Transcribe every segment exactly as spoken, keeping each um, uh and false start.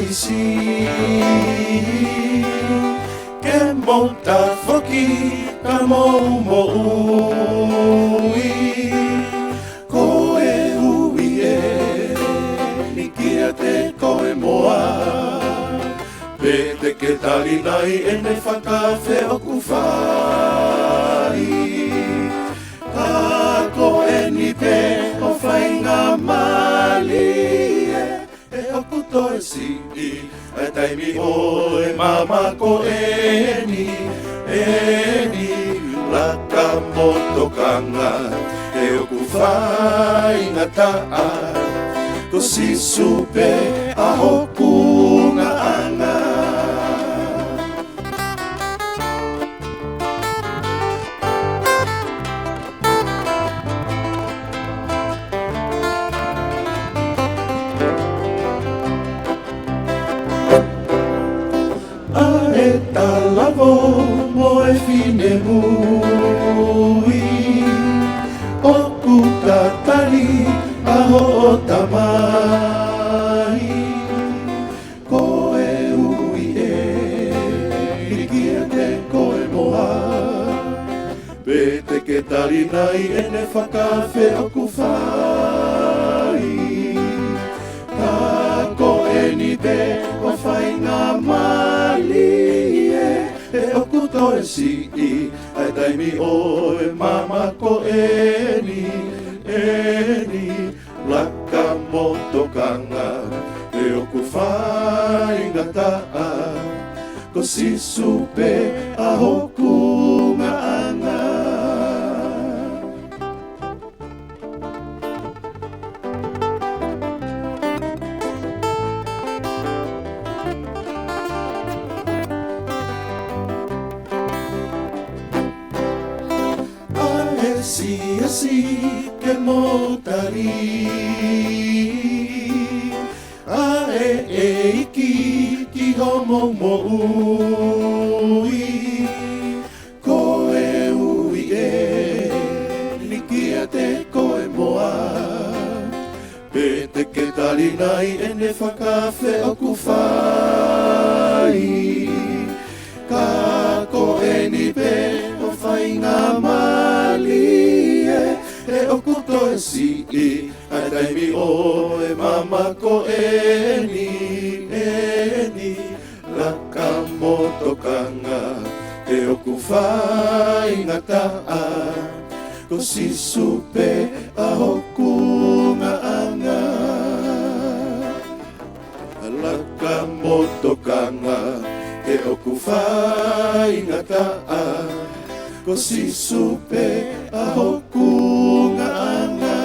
isi ke mou tafoki ka mou moʻui. Ko e ui eni kiate koe moa, pe te ke tali nai ʻene fakaafe ʻoku fai. Ka ko eni pē ʻo faingamālie, ʻe ʻoku toe siʻi ʻa e taimi ʻo e maama ko eni, eni laka mo tokanga, ʻe ʻoku faingataʻa, ko Sīsū pē ʻa hoku ngaʻanga. ʻA e talavou mo e finemui, ʻoku tatali ʻa hoʻo tamai. Ko e ui eni kiate koe moa, pe te ke tali nai ʻene fakaafe ʻoku fai. Ka ko eni pē ʻo faingamālie, ʻe ʻoku toe siʻi ʻa e taimi ʻo e maama ko eni, eni laka mo tokanga, ʻe ʻoku faingataʻa, ko Sīsū pē ʻa hoku ngaʻanga. ʻA e siasi ke mou tali, ʻa e ʻEiki ki hoʻomou moʻui. Ko e ui eni kiate koe moa, pe te ke tali nai ʻene fakaafe ʻoku fai. Ka ko eni pē ʻo faingamālie, ʻe ʻoku toe siʻi ʻa e taimi ʻo e maama ko eni, eni laka mo tokanga, ʻe ʻoku faingataʻa, ko Sīsū pē ʻa hoku ngaʻanga. Laka mo tokanga, ʻe ʻoku faingataʻa, ko Sīsū pē ʻa hoku ngaʻanga.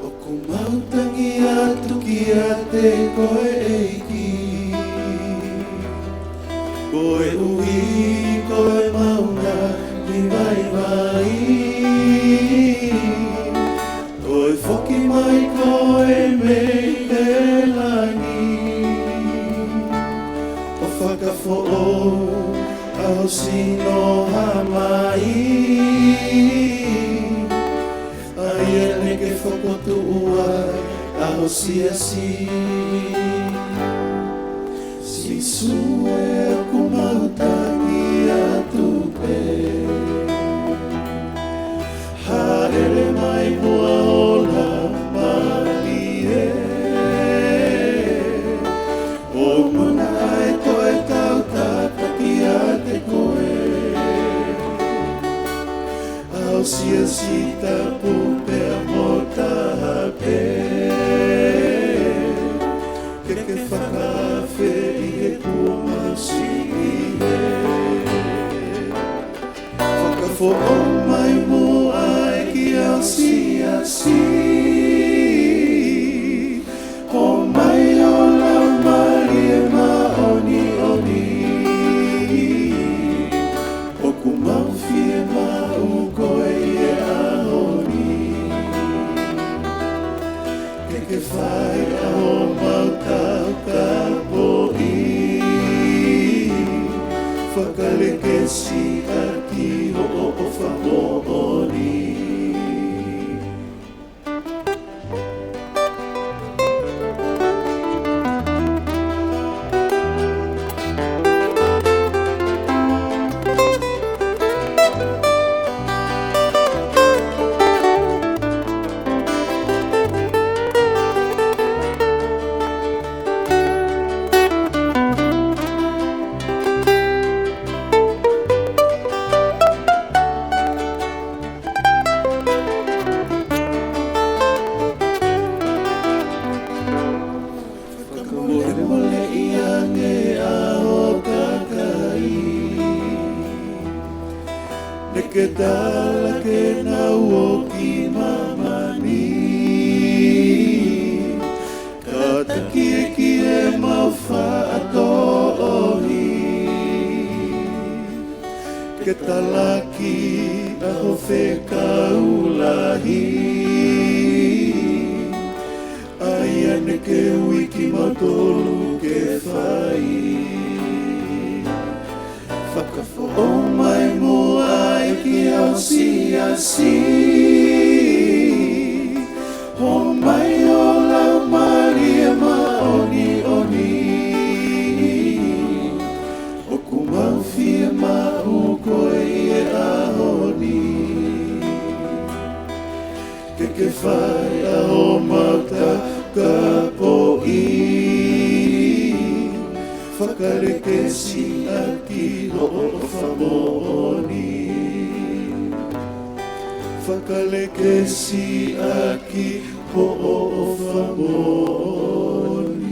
ʻOku mau tangi atu kiate koe ʻEiki, koeʻuhi ko e maʻu ngaahi vaivai. Ko e foki mai ko e mei he langi, ʻo fakafoʻou ʻa ho sino Hāmai. ʻA ia naʻa ke fokotuʻu ai ʻa ho siasi. Sīsū ē, ʻoku mau tangi atu pē. Hāʻele mai muʻa ho Laumālie, ʻo mana ai ko e tautapa kiate koe. ʻA ho siasi tapu pea mo taha pē, ke ke fakaafe ʻi he kuonga siʻi ē. Fakafoʻou mai muʻa ʻEiki ʻa ho siasi. ʻOmai ho Laumālie Māʻoniʻoni. ʻOku mau fiemaʻu koe ʻi he ʻaho ni. Ke ke fai ʻa homau taukapoʻi. Fakaleke Mole ia nge a o kakai. Neke tala ke nau ō ki māmani. Ka takieki ʻemau faʻa toʻohi. Ke talaki ʻa ho fekau lahi. ʻA ia neke ui kimautolu ke fai. Fakafoʻou mai muʻa ʻEiki ʻa ho siasi. ʻOmai ho Laumālie Māʻoniʻoni. ʻOku mau fiemaʻu koe ʻi he ʻaho ni. Ke ke fai ʻa homau takapoʻi. Fakalekesi ʻaki hoʻo ʻofa moʻoni. Fakalekesi ʻaki hoʻo ʻofa moʻoni.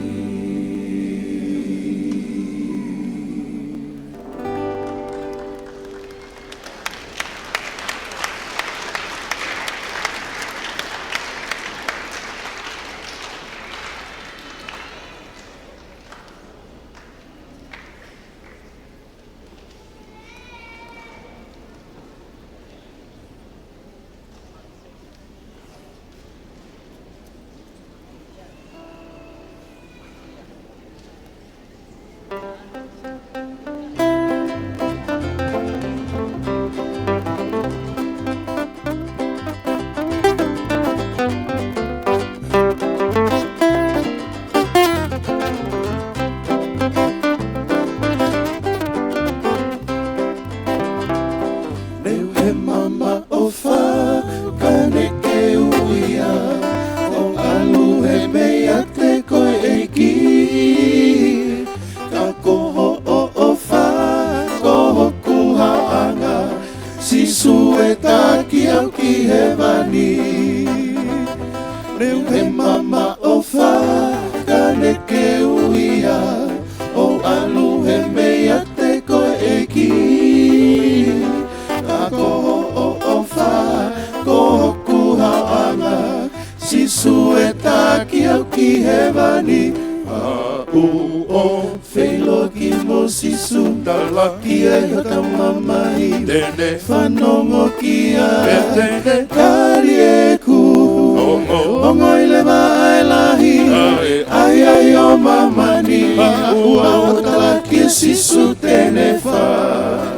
Leu he mama ʻofa, ka ne ke ui ia, ʻo ʻalu he mei ate koe ʻEiki. Ka ko hoʻo ʻofa, ko hoku haʻanga, Sīsū ʻe taki au ki hēvani. Leu he mama ʻofa, ka ne ke ui ia, ʻo ʻalu he mei ate koe ʻEiki. Ka ko hoʻo ʻofa, ko hoku haʻanga, Sīsū ʻe taki au ki hēvani. Aʻu ʻo feʻiloaki mo Sīsū, talaki ai hotau mamahi. Te ne fanongo ki ai. Te ne tali ʻeku ongo. Ongoʻi leva ʻa e lahi. ʻA e ʻahiʻahi ʻo māmani. Aʻu ʻo talaki ʻe Sīsū te ne fai.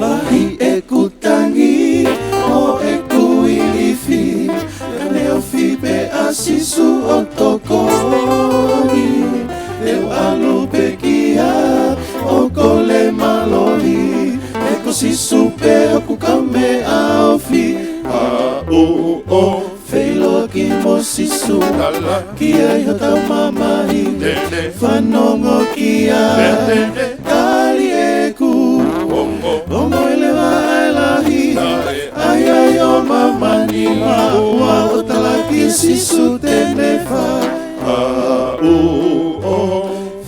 Lahi ʻeku tangi, ʻo ʻeku ilifi, ka ne ofi pē ʻa Sīsū ʻo tokoni. Te u ʻalu pē kia, ʻo kole mālohi, he ko Sīsū pē hoku kaumeʻa ofi. Aʻu ʻo feʻiloaki mo Sīsū, talaki ai hotau mamahi. Te ne fanongo ki ai. Te ne tali ʻeku ongo. Ongoʻi leva ʻa e lahi. ʻA e ʻahiʻahi ʻo māmani. Aʻu ʻo talaki ʻe Sīsū te ne fai. Aʻu ʻo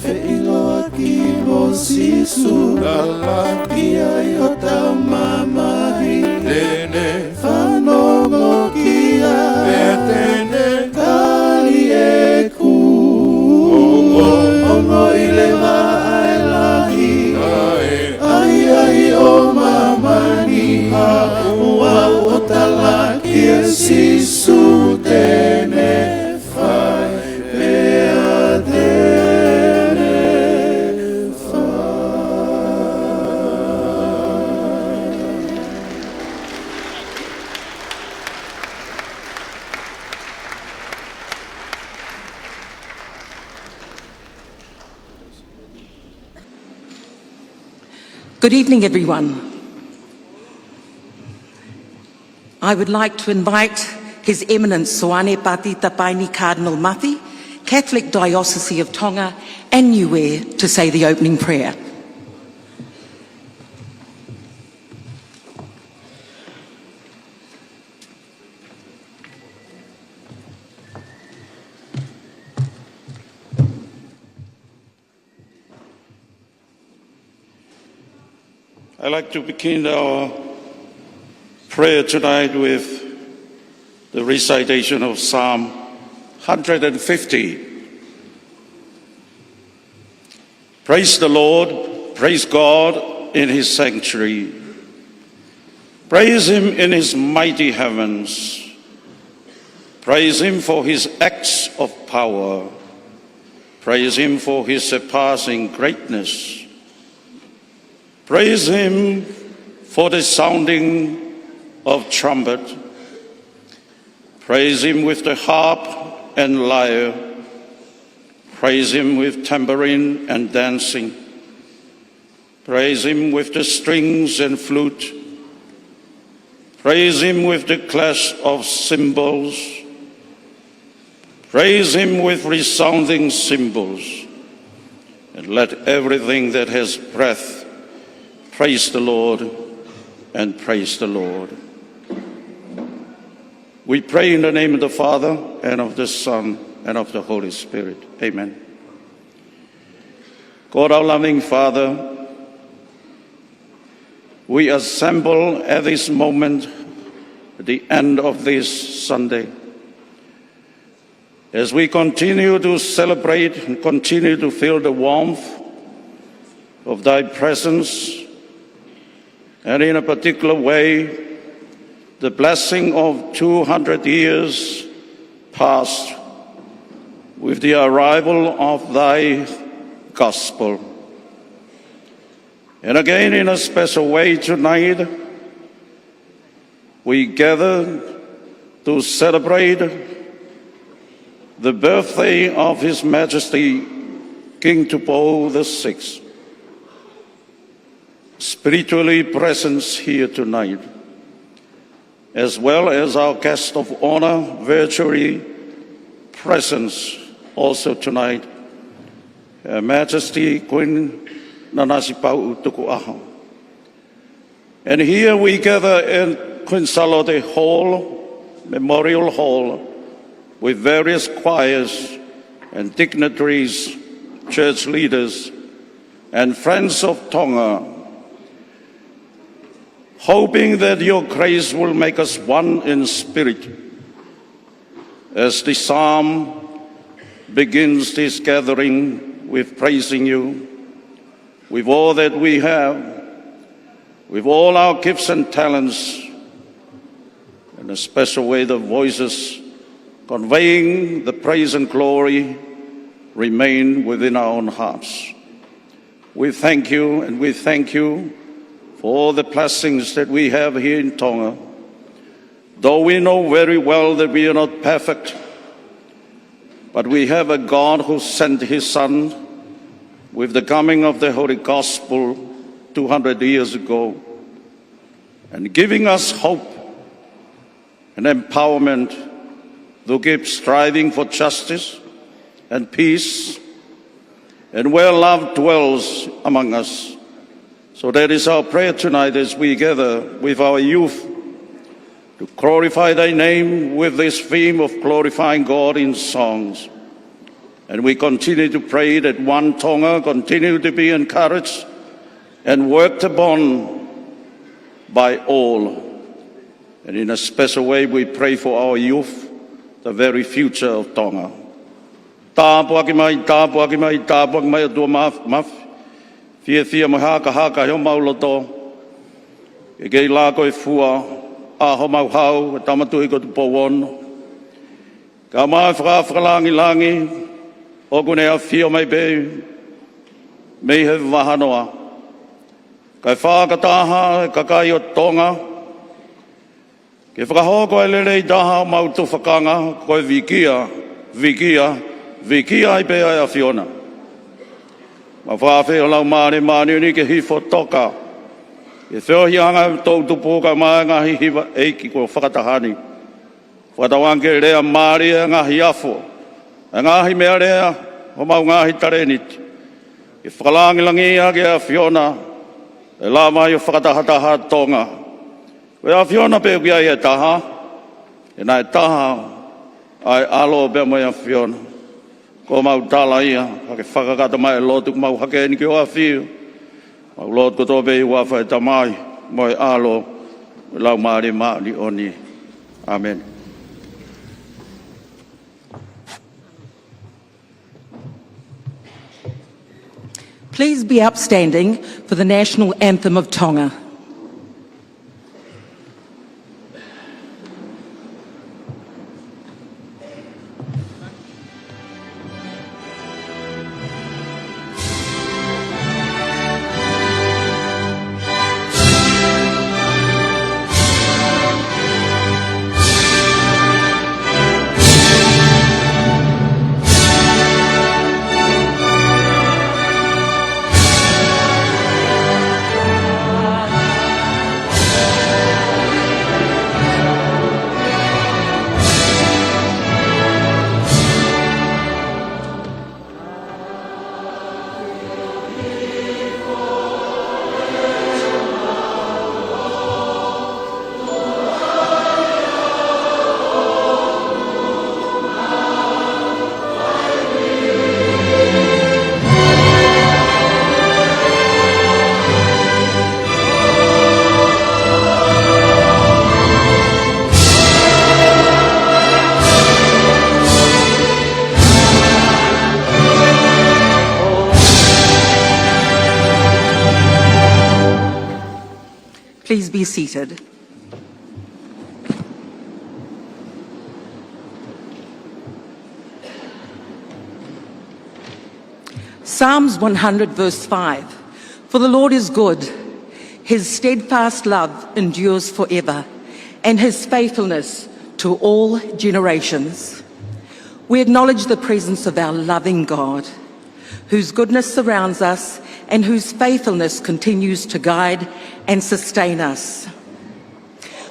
feʻiloaki mo Sīsū, talaki ai hotau mamahi. Te ne fanongo ki ai. Te ne tali ʻeku ongo. Ongoʻi leva ʻa e lahi. ʻA e ʻahiʻahi ʻo māmani. Aʻu ʻo talaki ʻe Sīsū te ne fai, pea te ne fai. Good evening, everyone. I would like to invite His Eminence Soane Pātita Paini Cardinal Mafi, Catholic Diocese of Tonga and Niue, to say the opening prayer. I'd like to begin our prayer tonight with the recitation of Psalm hundred and fifty. Praise the Lord, praise God in his sanctuary. Praise him in his mighty heavens. Praise him for his acts of power. Praise him for his surpassing greatness. Praise him for the sounding of trumpet. Praise him with the harp and lyre. Praise him with tambourine and dancing. Praise him with the strings and flute. Praise him with the clash of cymbals. Praise him with resounding cymbals. And let everything that has breath praise the Lord, and praise the Lord. We pray in the name of the Father, and of the Son, and of the Holy Spirit. Amen. God, our loving Father, we assemble at this moment, at the end of this Sunday, as we continue to celebrate and continue to feel the warmth of thy presence, and in a particular way, the blessing of two hundred years past with the arrival of thy gospel. And again, in a special way tonight, we gather to celebrate the birthday of His Majesty King Tupou the Sixth, spiritually present here tonight, as well as our guest of honor, virtually present also tonight, Her Majesty Queen Nanasipauʻu Tukuʻaho. And here we gather in Queen Sālote Hall, Memorial Hall, with various choirs and dignitaries, church leaders, and friends of Tonga, hoping that your grace will make us one in spirit, as the psalm begins this gathering with praising you, with all that we have, with all our gifts and talents, in a special way, the voices conveying the praise and glory remain within our own hearts. We thank you, and we thank you for all the blessings that we have here in Tonga. Though we know very well that we are not perfect, but we have a God who sent his Son with the coming of the Holy Gospel two hundred years ago, and giving us hope and empowerment to keep striving for justice and peace and where love dwells among us. So that is our prayer tonight as we gather with our youth to glorify thy name with this theme of glorifying God in songs. And we continue to pray that One Tonga continue to be encouraged and worked upon by all. And in a special way, we pray for our youth, the very future of Tonga. Tāpuaki mai, tāpuaki mai, tāpuaki mai ʻOtua Maf-, Mafi. Fiefia mo e hakahaka ʻi homau loto. Ke kei lako e fua ʻa homau hau, ʻa e Tama Tuʻi ko Tupou Ono. Kae ʻumaʻā e faka-, fakalāngilangi ʻoku ne ʻafio mai pē mei he vahanoa. Kae fakataha e kakai ʻo Tonga ke fakahoko e lelei taha ʻo homau tufakanga, ko e vikia, vikia, vikia ai pē ʻa e ʻAfiona. Mau fakaafeʻi ho Laumālie Māʻoniʻoni ke hifo toka ki he feohiʻanga ʻo e toʻu tupu kae ʻumaʻā e ngaahi hiva ʻeiki kuo fakataha ni. Fakatauange ke lea mālie ʻa e ngaahi afo, ʻa e ngaahi meʻalea, ʻo homau ngaahi talēniti, ke fakalangilangiʻi ʻa e ʻAfiona, ʻe lava ai ʻo fakatahataha ʻa Tonga. Ko e ʻAfiona pē ʻoku ʻi ai ʻa e taha, he naʻe taha ʻa e ʻAlo pea mo e ʻAfiona. Ko homau tala ia, ka ke fakakakato mai e lotu, mau hake eni ki hoʻo ʻAfio. Mau lotu kotoa pē ʻi he huafa ʻo e Tamai, mo e ʻAlo, mo e Laumālie Māʻoniʻoni. ʻĀmeni. Please be upstanding for the national anthem of Tonga. Please be seated. Psalms one hundred, verse five. For the Lord is good, his steadfast love endures forever, and his faithfulness to all generations. We acknowledge the presence of our loving God, whose goodness surrounds us and whose faithfulness continues to guide and sustain us.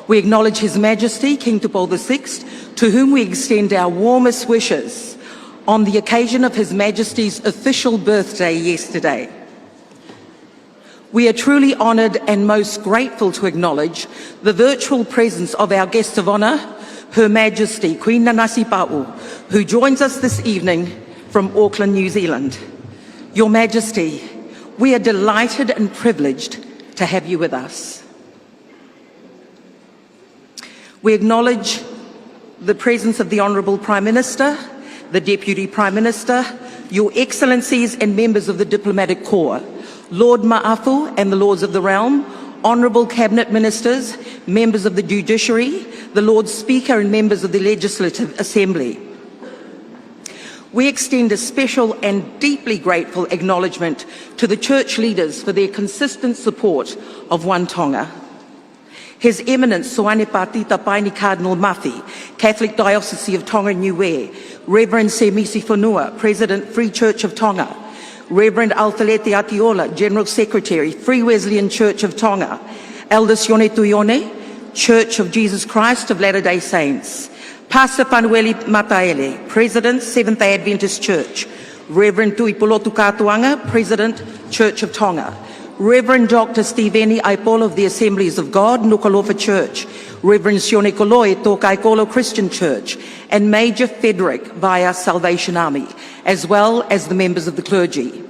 We acknowledge His Majesty King Tupou the Sixth, to whom we extend our warmest wishes on the occasion of His Majesty's official birthday yesterday. We are truly honoured and most grateful to acknowledge the virtual presence of our guest of honour, Her Majesty Queen Nanasipauʻu, who joins us this evening from Auckland, New Zealand. Your Majesty, we are delighted and privileged to have you with us. We acknowledge the presence of the Honourable Prime Minister, the Deputy Prime Minister, Your Excellencies and members of the Diplomatic Corps, Lord Maʻafu and the Lords of the Realm, Honourable Cabinet Ministers, members of the Judiciary, the Lord Speaker and members of the Legislative Assembly. We extend a special and deeply grateful acknowledgement to the Church leaders for their consistent support of One Tonga. His Eminence Soane Pātita Paini Cardinal Mafi, Catholic Diocese of Tonga Niue, Reverend Semisi Fonua, President Free Church of Tonga, Reverend Alfeleti Atiola, General Secretary, Free Wesleyan Church of Tonga, Elder Sione Tuione, Church of Jesus Christ of Latter-day Saints, Pastor Fanueli Mataele, President, Seventh-day Adventist Church, Reverend Tuʻipulotu Kātoanga, President, Church of Tonga, Reverend Doctor Steveni Aipolo of the Assemblies of God, Nukuʻalofa Church, Reverend Sione Koloi, Tōkaikolo Christian Church, and Major Frederick via Salvation Army, as well as the members of the clergy.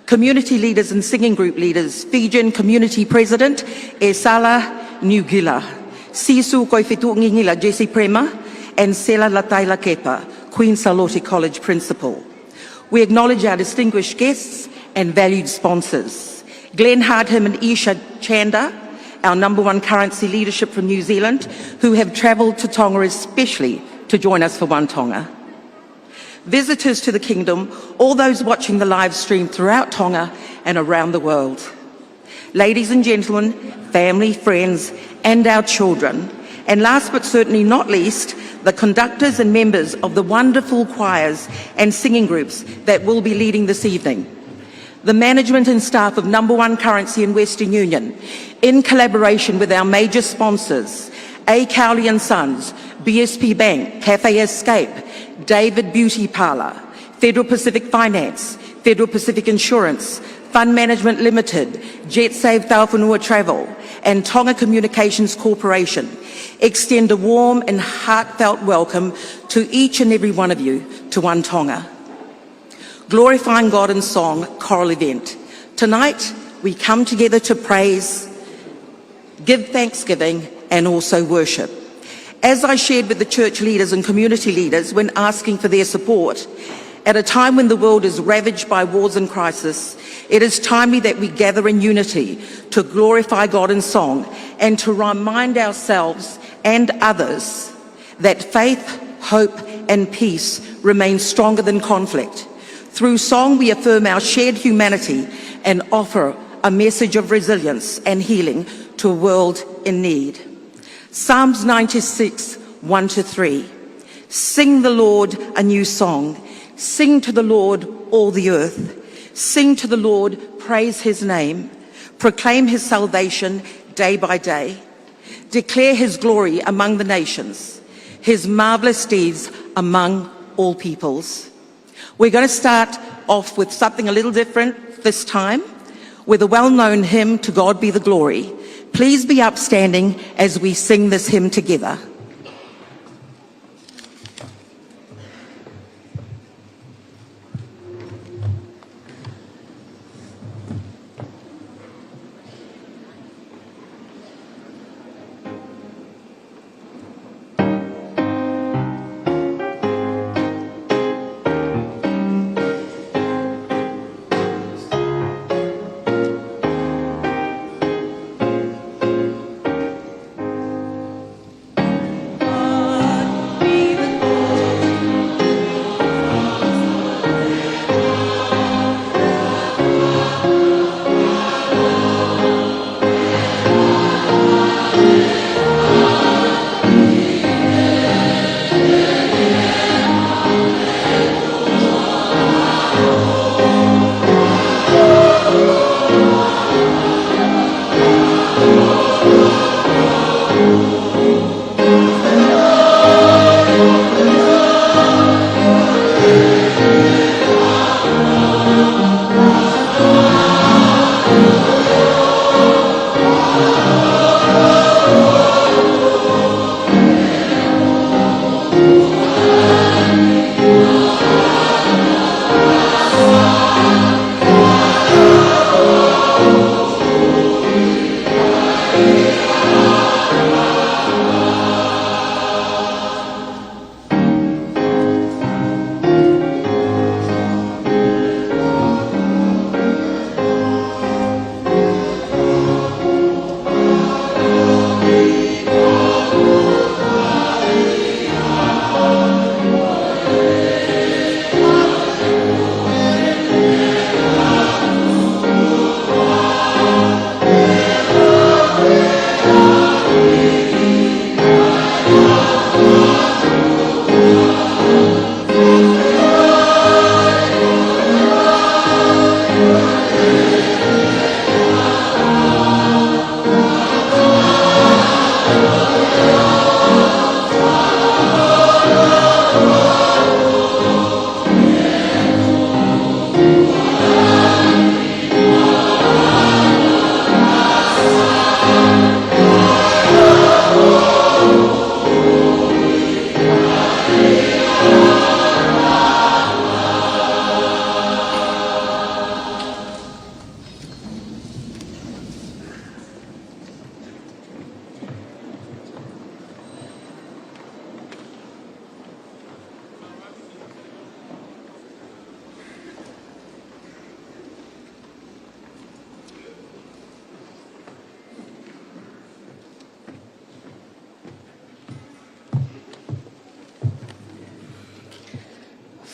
Community leaders and singing group leaders, Fijian Community President, ʻEsala Niugila, Sisu Koifetuʻungingila, Jesse Prema, and Sela Lataila Kepa, Queen Sālote College Principal. We acknowledge our distinguished guests and valued sponsors, Glenn Hardham and Isha Chanda, our number one currency leadership from New Zealand, who have travelled to Tonga especially to join us for One Tonga. Visitors to the Kingdom, all those watching the live stream throughout Tonga and around the world. Ladies and gentlemen, family, friends, and our children. And last but certainly not least, the conductors and members of the wonderful choirs and singing groups that will be leading this evening. The management and staff of Number One Currency and Western Union, in collaboration with our major sponsors, A Cowley and Sons, B S P Bank, Cathay Escape, David Beauty Parlour, Federal Pacific Finance, Federal Pacific Insurance, Fund Management Limited, JetSave Tauwhanua Travel, and Tonga Communications Corporation extend a warm and heartfelt welcome to each and every one of you to One Tonga. Glorifying God in Song choral event. Tonight, we come together to praise, give thanksgiving, and also worship. As I shared with the church leaders and community leaders when asking for their support, at a time when the world is ravaged by wars and crisis, it is timely that we gather in unity to glorify God in song and to remind ourselves and others that faith, hope, and peace remain stronger than conflict. Through song, we affirm our shared humanity and offer a message of resilience and healing to a world in need. Psalms ninety-six, one to three. Sing the Lord a new song. Sing to the Lord, all the earth. Sing to the Lord, praise his name. Proclaim his salvation day by day. Declare his glory among the nations, his marvelous deeds among all peoples. We're gonna start off with something a little different this time, with a well-known hymn, To God Be the Glory. Please be upstanding as we sing this hymn together.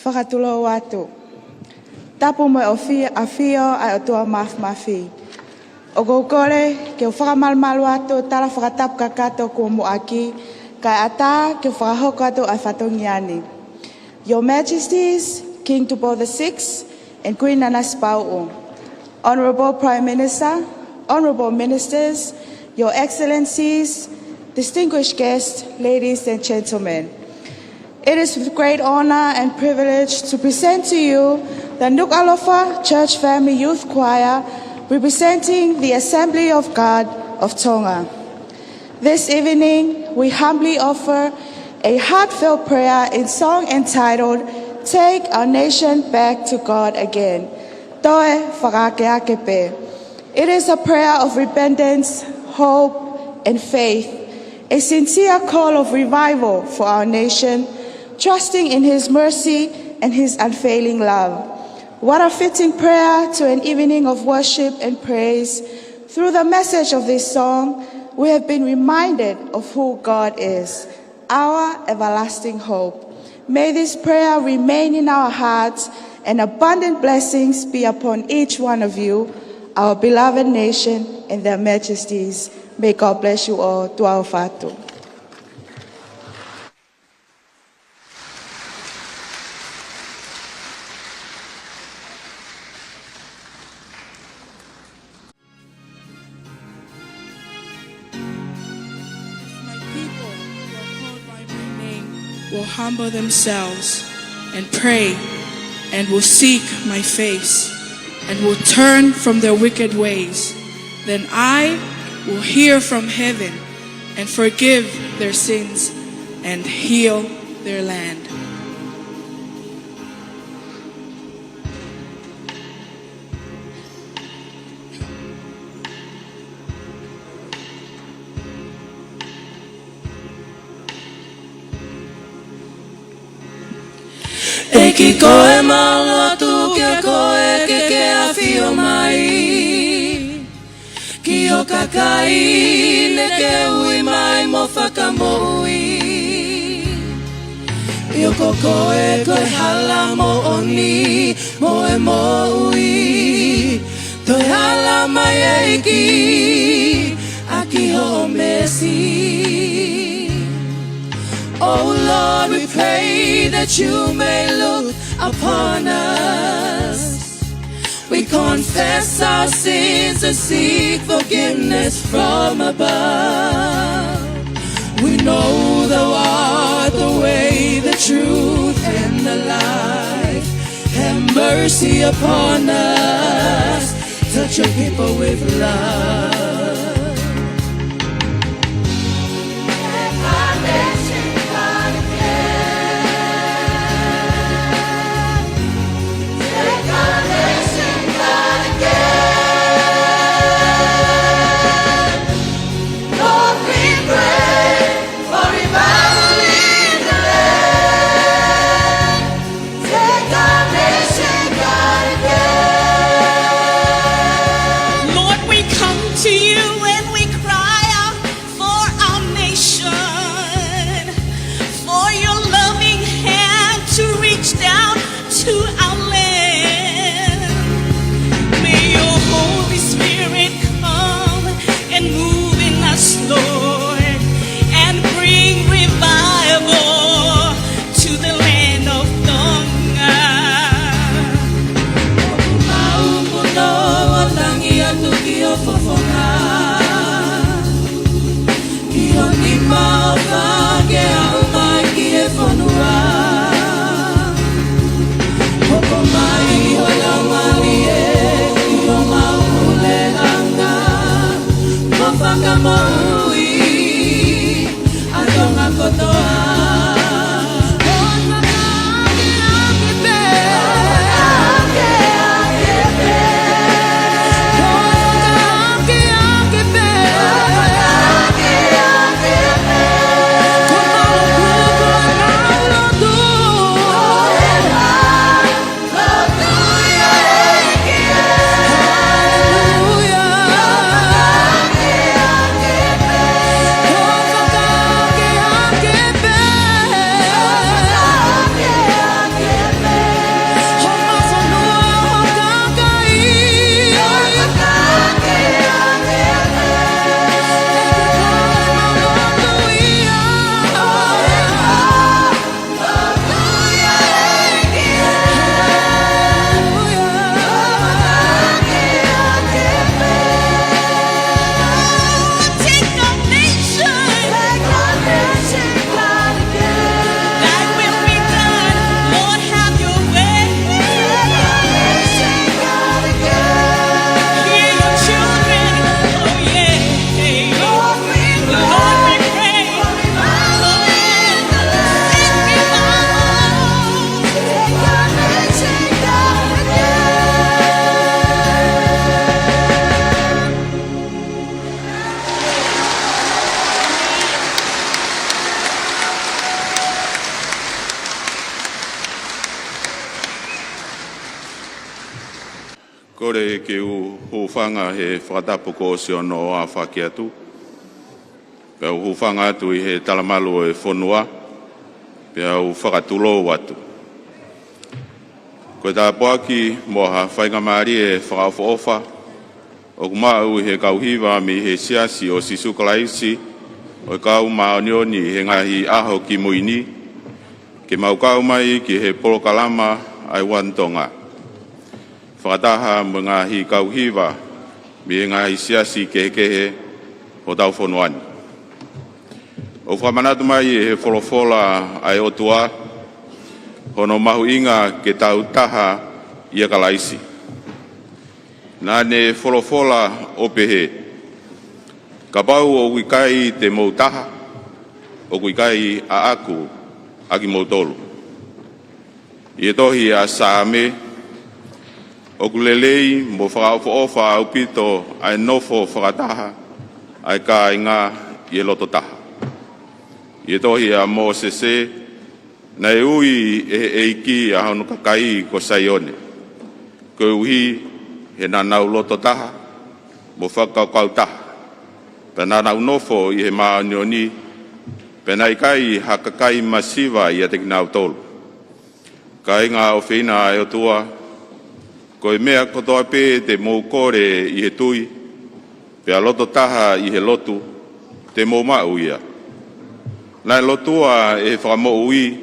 Fakatulou atu. Tapu mo e ʻofi-, ʻafio ʻa e ʻOtua Māfimafi. ʻOku ou kole ke u fakamalumalu atu tala fakatapu kakato kuo muʻaki, kae ʻatā ke u fakahoko atu ʻa e fatongia ni. Your Majesties, King Tupou the sixth and Queen Nanasipauʻu, Honourable Prime Minister, Honourable Ministers, Your Excellencies, Distinguished guests, ladies and gentlemen, it is with great honor and privilege to present to you the Nukuʻalofa Church Family Youth Choir, representing the Assembly of God of Tonga. This evening, we humbly offer a heartfelt prayer in song entitled, "Take Our Nation Back to God Again." Toe Fakaakeake Pē. It is a prayer of repentance, hope, and faith, a sincere call of revival for our nation, trusting in His mercy and His unfailing love. What a fitting prayer to an evening of worship and praise. Through the message of this song, we have been reminded of who God is, our everlasting hope. May this prayer remain in our hearts and abundant blessings be upon each one of you, our beloved nation and their majesties. May God bless you all. Tuʻa ʻofa atu. If my people who are called by my name will humble themselves and pray and will seek my face and will turn from their wicked ways, then I will hear from heaven and forgive their sins and heal their land. ʻEiki, ko e mālō atu kiate koe ke ke ʻafio mai ki ho kakai naʻa ke ui mai mo fakamoʻui. ʻIo, ko koe ko e hala moʻoni mo e moʻui. Toe hala mai, ʻEiki, ʻaki hoʻo meesi. Oh Lord, we pray that you may look upon us. We confess our sins and seek forgiveness from above. We know thou art the way, the truth, and the life. Have mercy upon us. Touch your people with love. Lord, we come to Kole ke u hūfanga he fakatapu kuo ʻosi hono aofaki atu. Pea u hūfanga atu ʻi he talamalu ʻo e fonua. Pea u fakatulou atu. Ko e tāpuaki mo ha faingamālie fakaʻofoʻofa ʻoku maʻu ʻi he kau hiva mei he Siasi ʻo Sīsū Kalaisi ʻo e Kau Māʻoniʻoni ʻi he Ngaahi ʻAho Kimui Ni, ke mau kau mai ki he polokalama ʻa e One Tonga, fakataha mo e ngaahi kau hiva mei he ngaahi siasi kehekehe hotau fonua ni. ʻOku fakamanatu mai ʻe he folofola ʻa e ʻOtua hono mahuʻinga ke tau taha ʻia Kalaisi. Naʻa ne folofola ʻo pehē, "Kapau ʻoku ʻikai te mou taha, ʻoku ʻikai ʻaʻaku ʻa kimoutolu." ʻI he tohi ʻa Saame, ʻoku lelei mo fakaʻofoʻofa ʻaupito ʻa e nofo fakataha ʻa e kāinga ʻi he loto taha. ʻI he tohi ʻa Mōsese, naʻe ui ʻe he ʻEiki ʻa hono kakai ko Saione, koeʻuhi he naʻa nau loto taha mo fakakaukau taha, pea naʻa nau nofo ʻi he māʻoniʻoni, pea naʻe ʻikai ha kakai masiva ʻiate kinautolu. Kāinga ʻofeina ʻa e ʻOtua, ko e meʻa kotoa pē te mou kole ʻi he tui, pea loto taha ʻi he lotu, te mou maʻu ia. Naʻe lotua ʻe he Fakamoʻui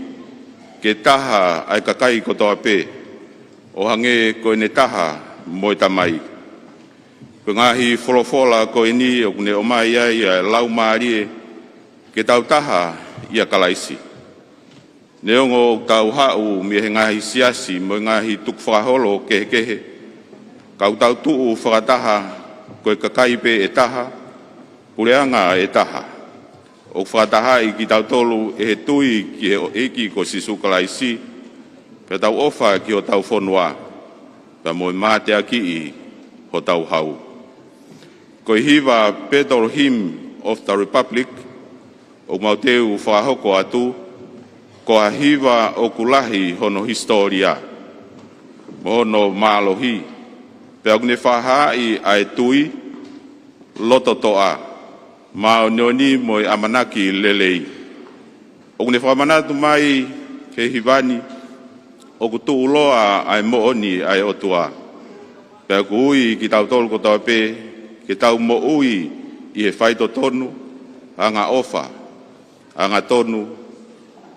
ke taha ʻa e kakai kotoa pē, ʻo hangē ko ʻene taha mo e Tamai. Ko e ngaahi folofola ko eni ʻoku ne ʻomai ai ʻa e laumālie ke tau taha ʻia Kalaisi. Neongo ʻoku tau haʻu mei he ngaahi siasi mo e ngaahi tukufakaholo kehekehe, ka ʻoku tau tuʻu fakataha ko e kakai pē ʻe taha, puleʻanga ʻe taha. ʻOku fakatahaʻi kitautolu ʻe he tui ki he ʻEiki ko Sīsū Kalaisi, pea tau ʻofa ki hotau fonua, pea mo e mateakiʻi hotau hau. Ko e hiva Battle Hymn of the Republic ʻoku mau teu fakahoko atu, ko ha hiva ʻoku lahi hono hisitōlia mo hono mālohi, pea ʻoku ne fakahaaʻi ʻa e tui, loto toʻa, māʻoniʻoni mo e ʻamanaki lelei. ʻOku ne fakamanatu mai he hiva ni ʻoku tuʻuloa ʻa e moʻoni ʻa e ʻOtua, pea ʻoku ui kitautolu kotoa pē ke tau moʻui ʻi he faitotonu, angaʻofa, angatonu,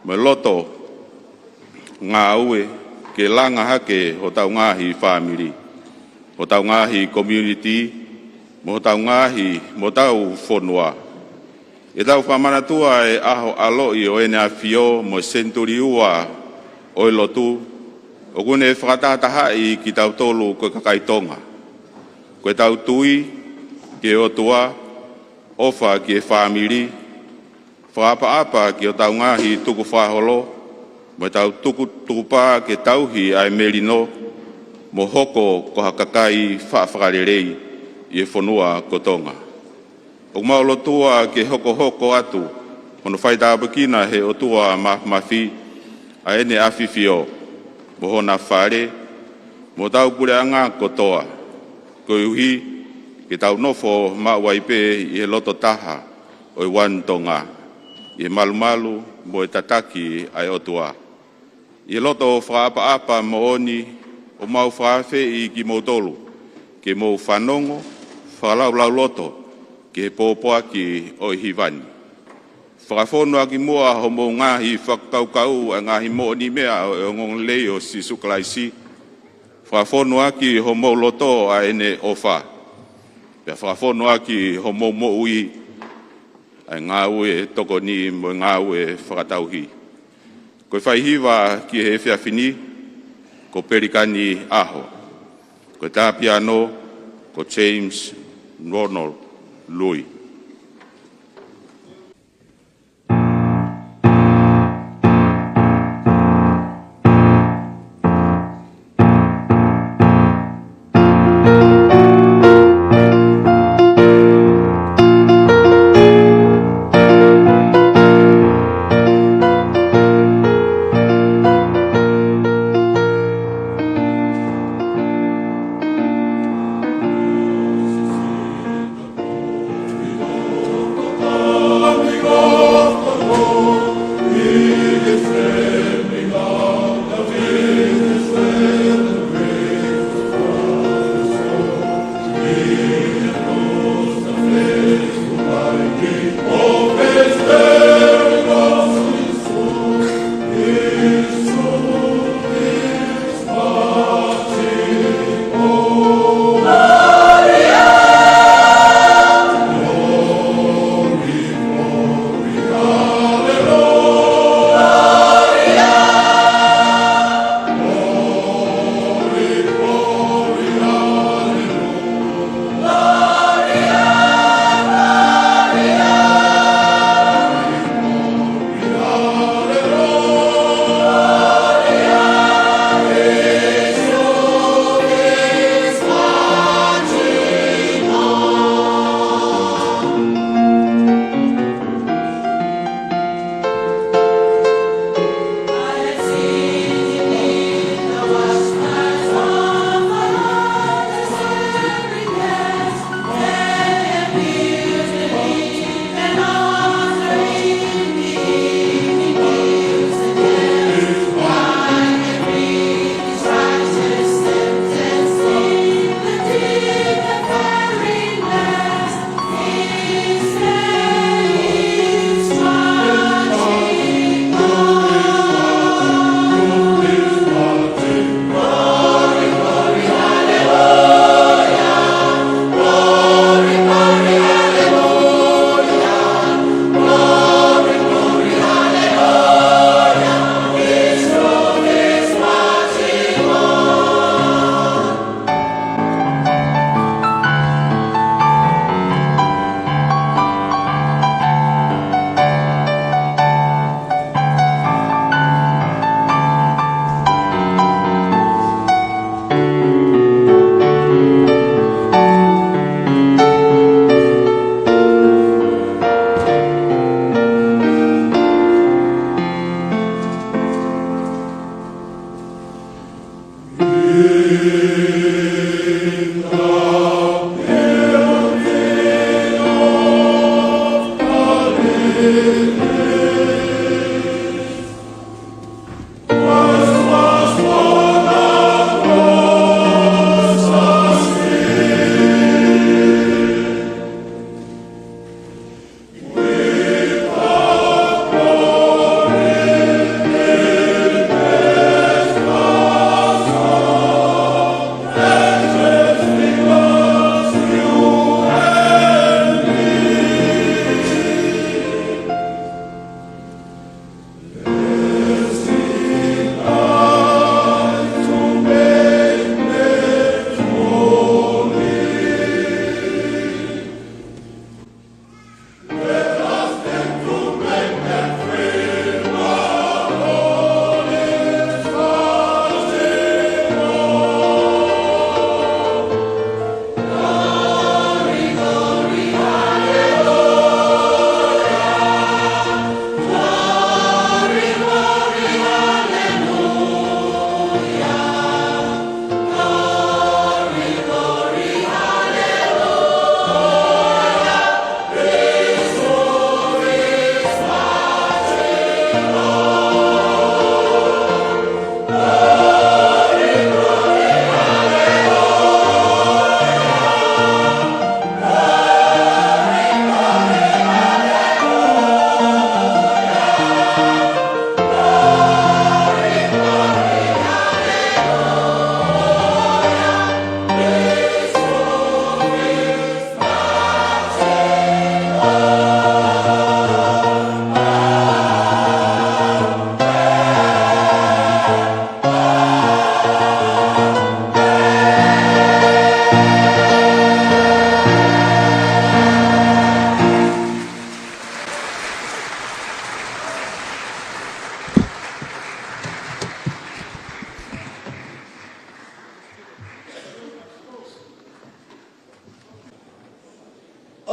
mo e loto ngāue ke langa hake hotau ngaahi fāmili, hotau ngaahi community, mo hotau ngaahi, mo hotau fonua. ʻE tau fakamanatua e ʻaho ʻaloʻi ʻo ʻEne ʻAfio mo e senituli ua ʻo e lotu, ʻoku ne fakatahatahaʻi kitautolu ko e kakai Tonga. Ko ʻetau tui ki he ʻOtua, ʻofa ki he fāmili, fakaʻapaʻapa ki hotau ngaahi tukufakaholo, mo ʻetau tuku, tukupā ke tauhi ʻa e melino, mo hoko ko ha kakai faʻa fakalelei ʻi he fonua ko Tonga. ʻOku mau lotua ke hokohoko atu hono faitāpuekina he ʻOtua Māfimafi ʻa ʻEne ʻAfifio, mo hona fale, mo hotau puleʻanga kotoa, koeʻuhi ke tau nofo maʻu ai pē ʻi he loto taha ʻo e One Tonga, ʻi he malumalu mo e tataki ʻa e ʻOtua. ʻI he loto fakaʻapaʻapa moʻoni, ʻoku mau fakaafeʻi kimoutolu ke mou fanongo fakalaulauloto ki he pōpoaki ʻo e hiva ni. Fakafonu ʻaki muʻa homou ngaahi fakakaukau ʻa e ngaahi moʻoniʻi meʻa ʻo e ongoongolelei ʻo Sīsū Kalaisi. Fakafonu ʻaki homou loto ʻa ʻEne ʻofa. Pea fakafonu ʻaki homou moʻui ʻa e ngāue tokoni mo e ngāue fakatauhi. Ko e faihiva ki he efiafi ni, ko Pelikani ʻAho. Ko e tā piano, ko James Ronald Lui.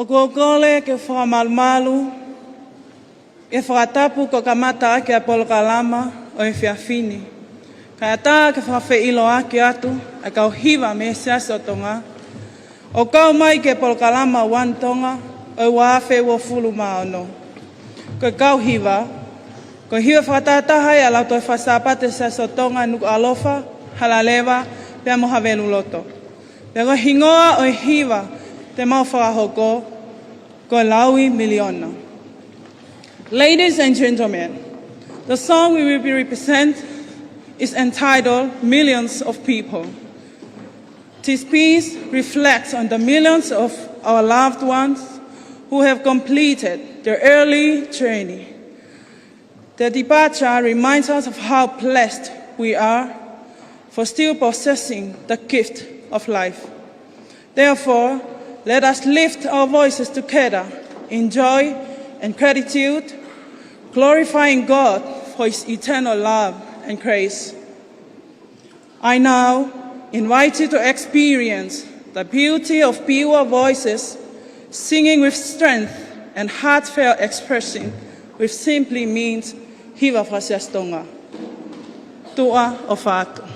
ʻOku ou kole ke fakamalumalu e fakatapu ko e kamata ʻaki ʻa e polokalama ʻo e efiafi ni. Kae ʻatā ke fakafeʻiloaki atu ʻa e kau hiva mei he Siasi ʻo Tonga ʻoku kau mai ki he polokalama One Tonga ʻo e ua afe uofulu mā ono. Ko e kau hiva, ko e hiva fakatahataha ia ʻa e Lautohi Faka-Sāpate Siasi ʻo Tonga Nukuʻalofa, Halaleva, pea mo Haveluloto. Pea ko e hingoa ʻo e hiva te mau fakahoko, ko e Laui Miliona. Ladies and gentlemen, the song we will be represent is entitled Millions of People. This piece reflects on the millions of our loved ones who have completed their early journey. Their departure reminds us of how blessed we are for still possessing the gift of life. Therefore, let us lift our voices together in joy and gratitude, glorifying God for his eternal love and grace. I now invite you to experience the beauty of pure voices singing with strength and heartfelt expression, which simply means hiva faka-Siasi Tonga. Tuʻa ʻofa atu.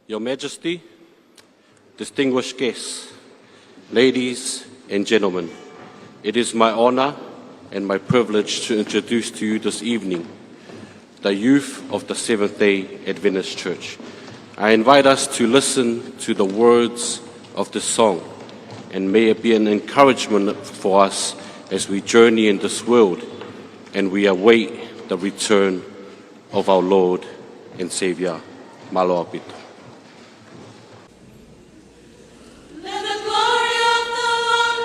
Your Majesty, distinguished guests, ladies and gentlemen, it is my honor and my privilege to introduce to you this evening the youth of the Seventh-day Adventist Church. I invite us to listen to the words of the song, and may it be an encouragement for us as we journey in this world and we await the return of our Lord and Savior. Mālō ʻaupito. Let the glory of the Lord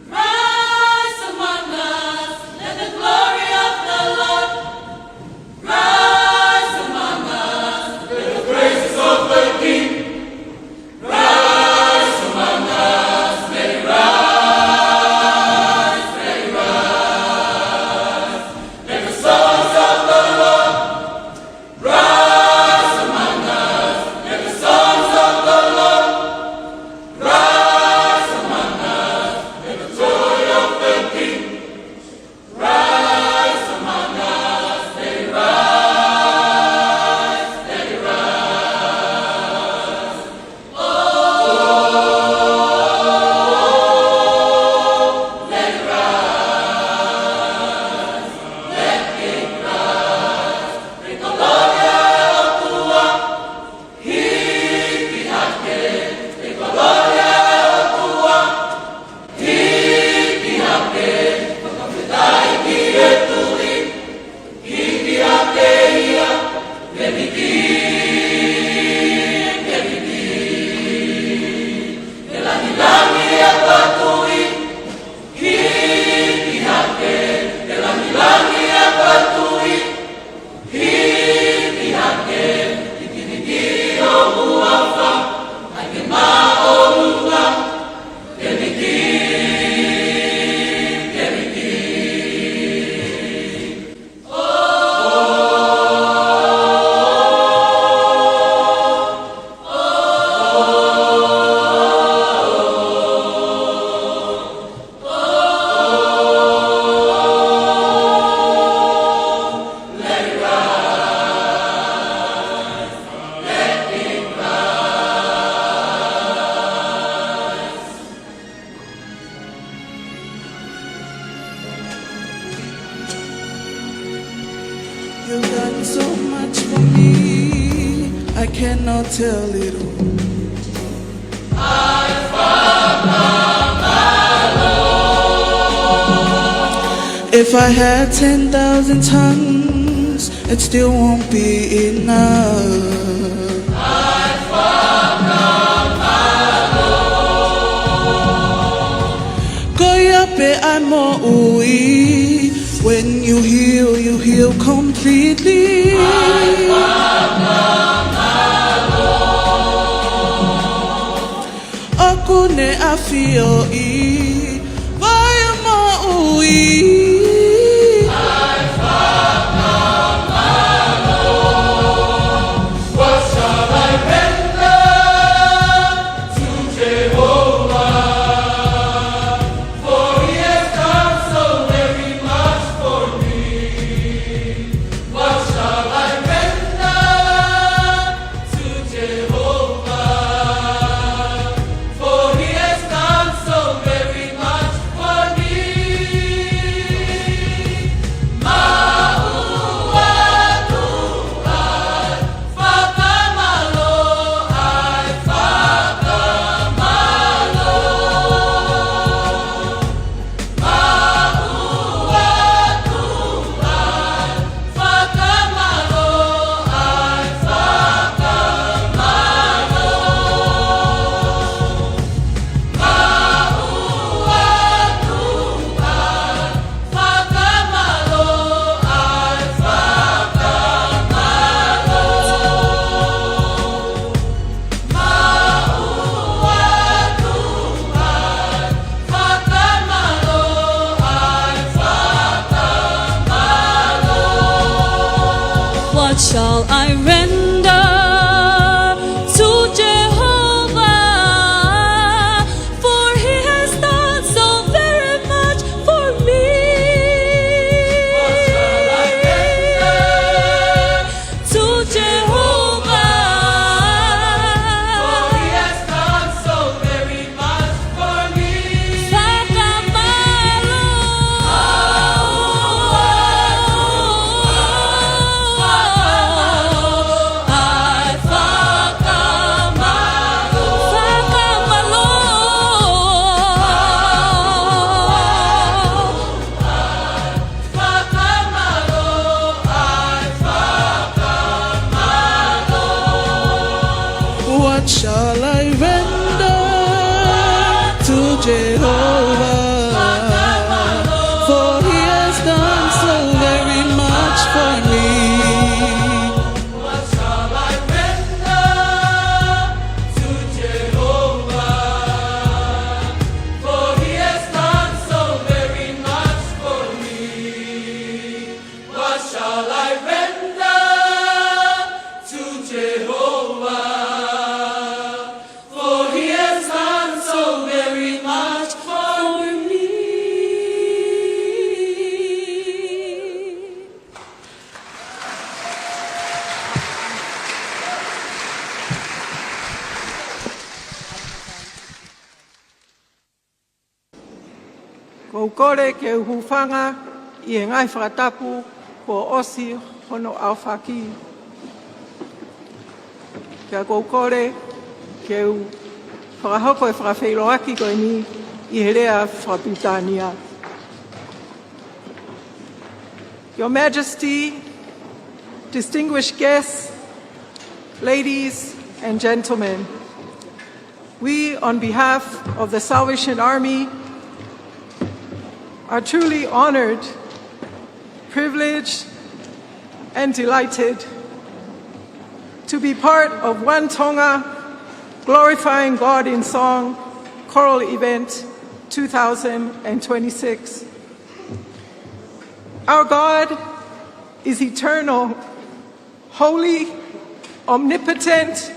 rise among us. Let the glory of the Lord rise among us. Let the praises of the King rise among us. Let it rise, let it rise. Let the songs of the Lord rise among us. Let the songs of the Lord rise among us. Let the joy of the King rise among us. Let it rise, let it rise. You've done so much for me, I cannot tell it all. If I had ten thousand tongues, it still won't be enough. Ko ia pē ʻa e moʻui. When you heal, you heal completely. ʻOku ne ʻafioʻi ʻa e moʻui. What shall I render to Jehovah? For he has done so very much for me. What shall I render to Jehovah? For he has done so very much for me. Māʻua atu ʻa e fakamālō, ʻa e fakamālō. Māʻua atu ʻa e fakamālō, ʻa e fakamālō. Māʻua atu ʻa e fakamālō, ʻa e fakamālō. Māʻua atu ʻa e fakamālō, ʻa e fakamālō. What shall I render to Jehovah? For he has done so very much for me. What shall I render to Jehovah? ʻOku ou kole ke u hūfanga ʻi he ngaahi fakatapu kuo ʻosi hono ʻaofaki. Pea ʻoku ou kole ke u fakahoko e fakafeʻiloaki ko eni ʻi he lea fakapilitānia. Your Majesty, distinguished guests, ladies and gentlemen, we, on behalf of the Salvation Army, are truly honored, privileged, and delighted to be part of One Tonga Glorifying God in Song Choral Event two thousand and twenty-six. Our God is eternal, holy, omnipotent,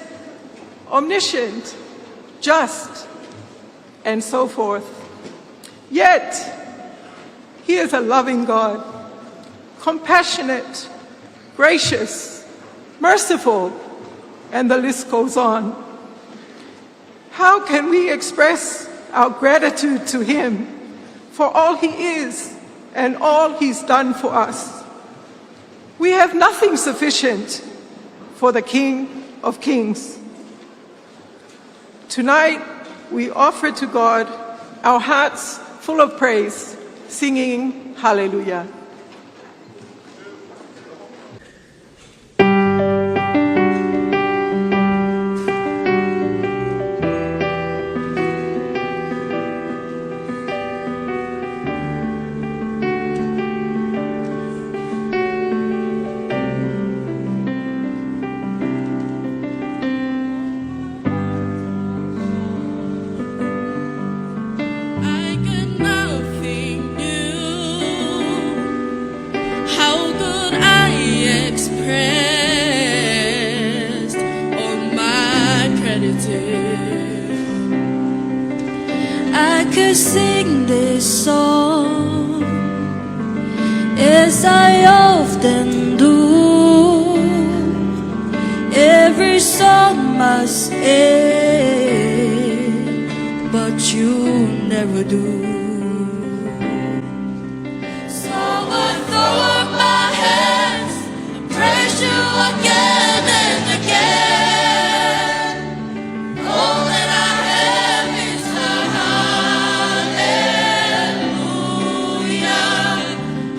omniscient, just, and so forth. Yet, he is a loving God, compassionate, gracious, merciful, and the list goes on. How can we express our gratitude to him for all he is and all he's done for us? We have nothing sufficient for the King of Kings. Tonight, we offer to God our hearts full of praise, singing Hallelujah. I got nothing new. How could I express all my gratitude? I could sing this song as I often do. Every song must end, but you never do. So I throw up my hands and praise you again and again. All that I have is a hallelujah,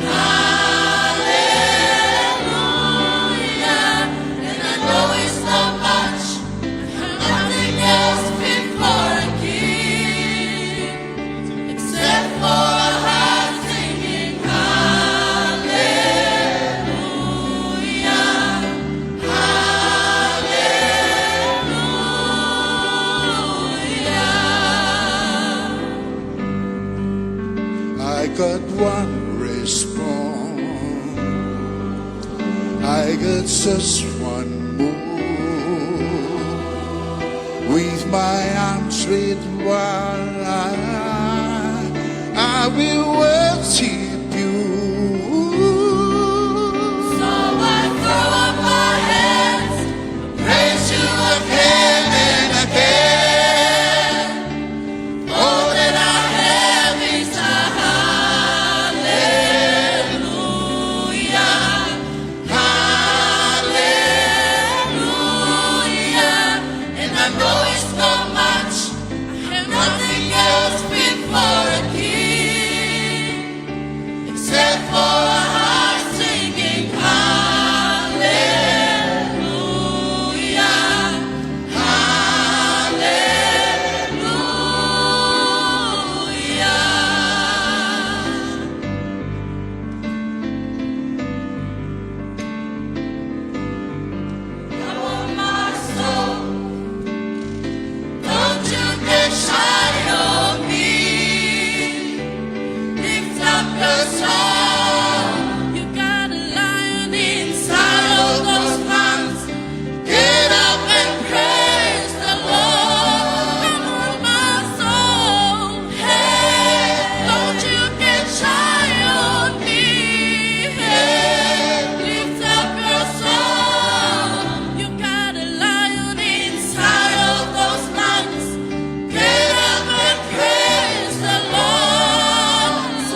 hallelujah. And I know it's not much, nothing else fit for a king. Except for a heart singing hallelujah, hallelujah. I got one response. I got just one move. With my arms spread wide, I will worship you. So I throw up my hands, praise you again and again. All that I have is a hallelujah. Hallelujah. And I know it's not much. I have nothing else fit for a king except for a heart singing hallelujah. Hallelujah. Come on, my soul. Don't you get shy on me. Lift up your soul. You got a lion inside of those lungs. Get up and praise the Lord. Come on, my soul. Hey, don't you get shy on me. Hey, lift up your soul. You got a lion inside of those lungs. Get up and praise the Lord.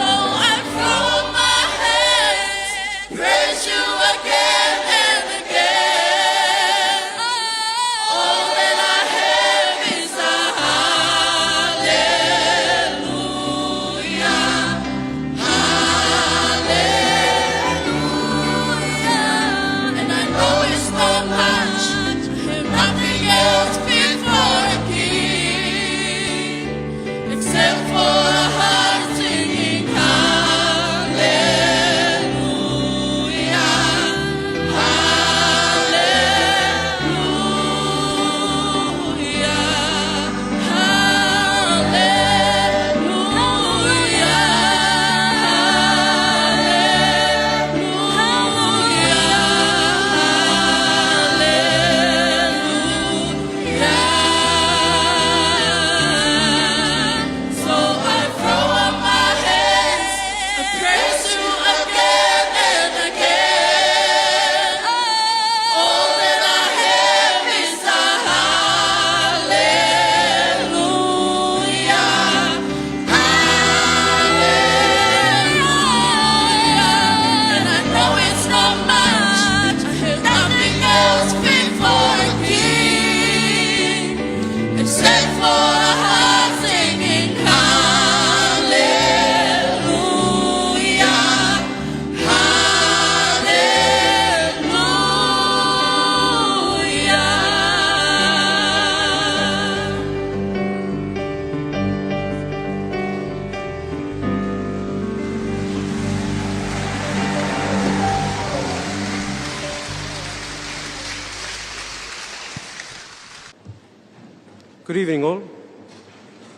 Good evening, all.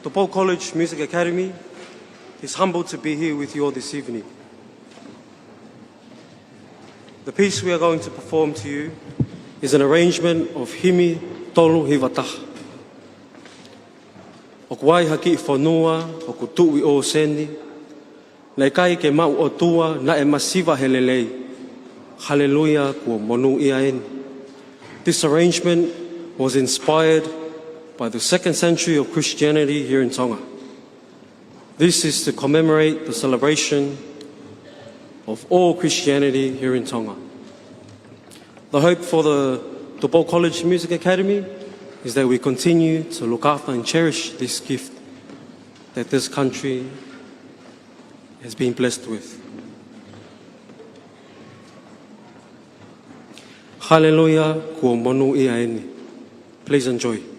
Tupou College Music Academy is humbled to be here with you all this evening. The piece we are going to perform to you is an arrangement of Himi tolu hiva taha. ʻOku ʻi ai ha kiʻi fonua ʻoku tuʻu ʻi ʻōseni, naʻe ʻikai ke maʻu ʻOtua, naʻe masiva he lelei. Haleluia, kuo monūʻia eni. This arrangement was inspired by the second century of Christianity here in Tonga. This is to commemorate the celebration of all Christianity here in Tonga. The hope for the Tupou College Music Academy is that we continue to look after and cherish this gift that this country has been blessed with. Haleluia, kuo monūʻia eni. Please enjoy.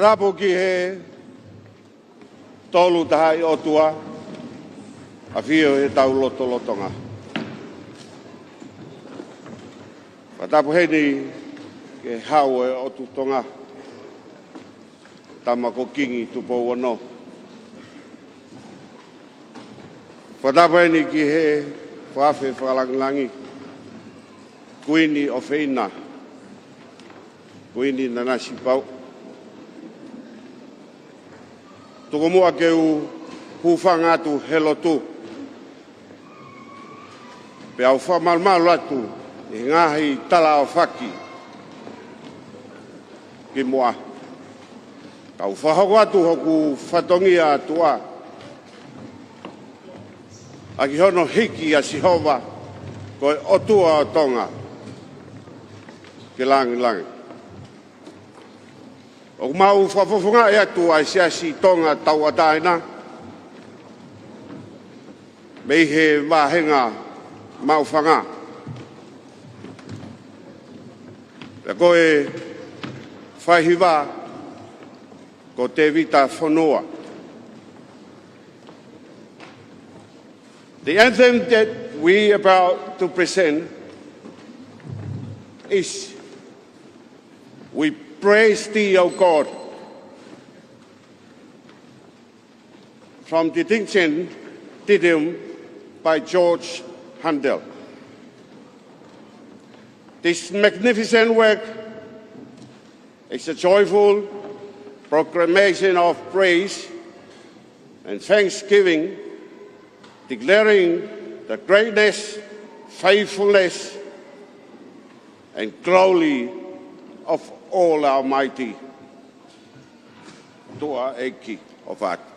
Tapu ki he Tolu Tahaʻi ʻOtua, ʻafio ʻi hotau lotolotonga. Fakatapu heni ki he Hau ʻo e ʻOtu Tonga, Tama ko Kingi Tupou Ono. Fakatapu heni ki he Fakaafe Fakalangilangi, Kuini ʻofeina, Kuini Nanasipauʻu. Tuku muʻa ke u hūfanga atu he lotu, pea u fakamalumalu atu ʻi he ngaahi tala ʻaofaki ki muʻa. Kau fakahoko atu hoku fatongia ʻa tuʻa ʻaki hono hiki ʻa Sihova ko e ʻOtua ʻo Tonga ki langilangi. ʻOku mau fakafofongaʻi atu ʻa e Siasi Tonga Tauʻatāina mei he vāhenga Maʻufanga, pea ko e faihiva ko Tevita Fonua. The anthem that we about to present is We Praise Thee, O God. From Te Deum, Te Deum by George Handel. This magnificent work is a joyful proclamation of praise and thanksgiving, declaring the greatness, faithfulness, and glory of all Almighty. Tuʻa ʻEiki ʻofa atu.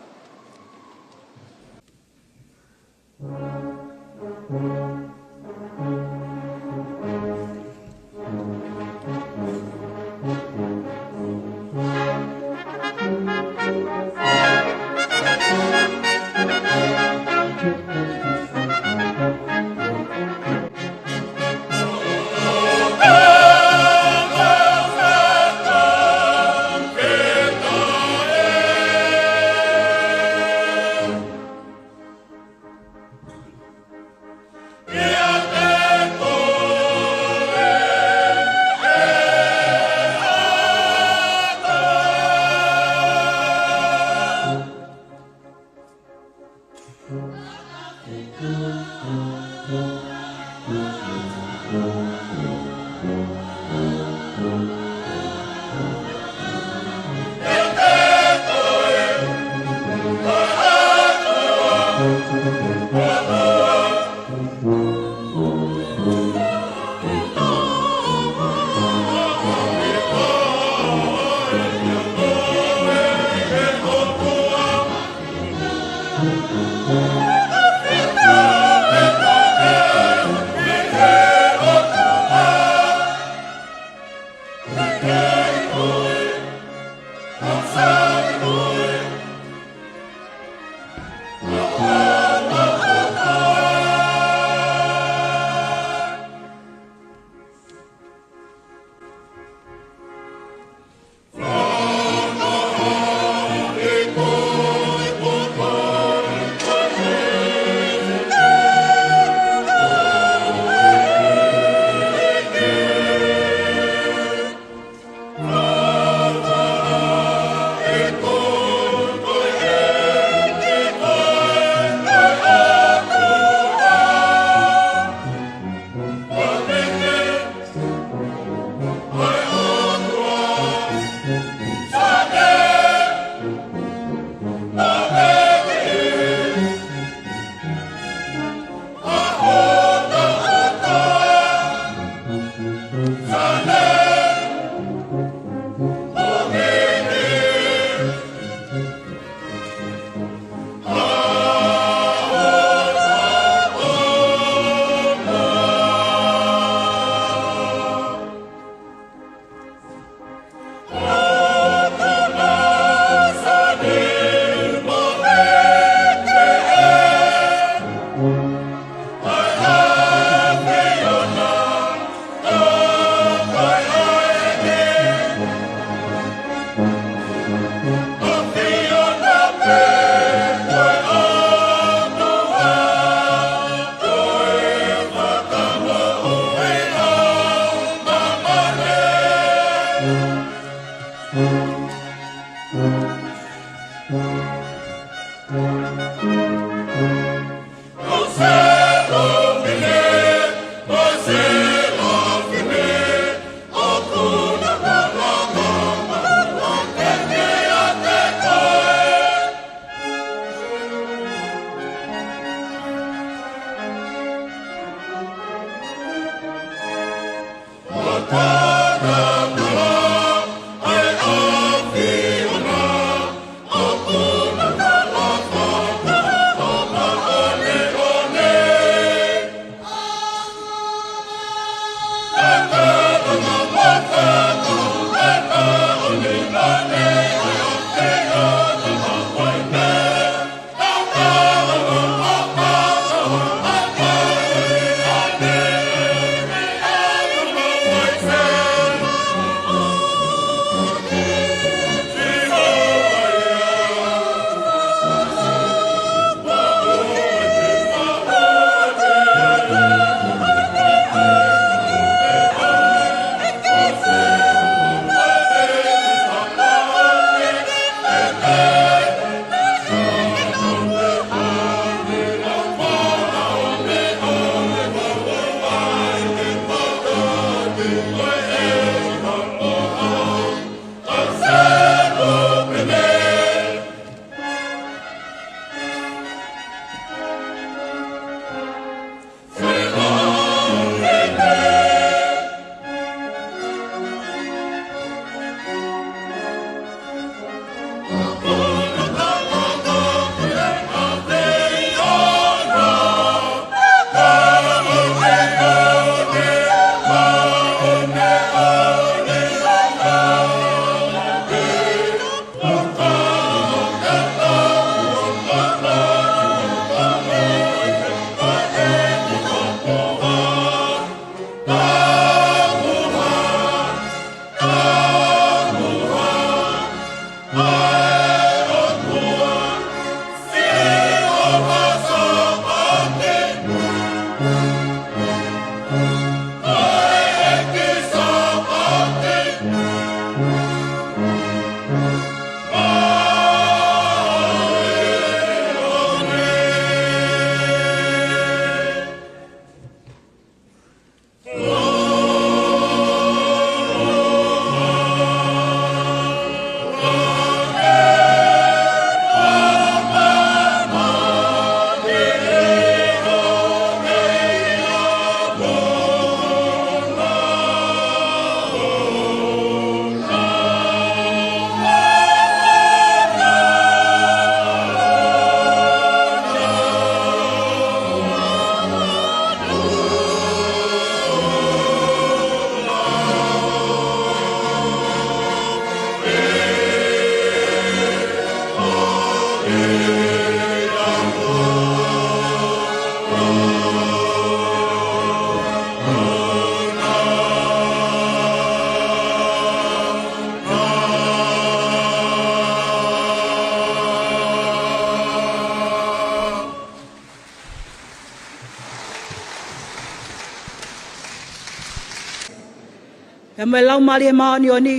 Pea mo e Laumālie Māʻoniʻoni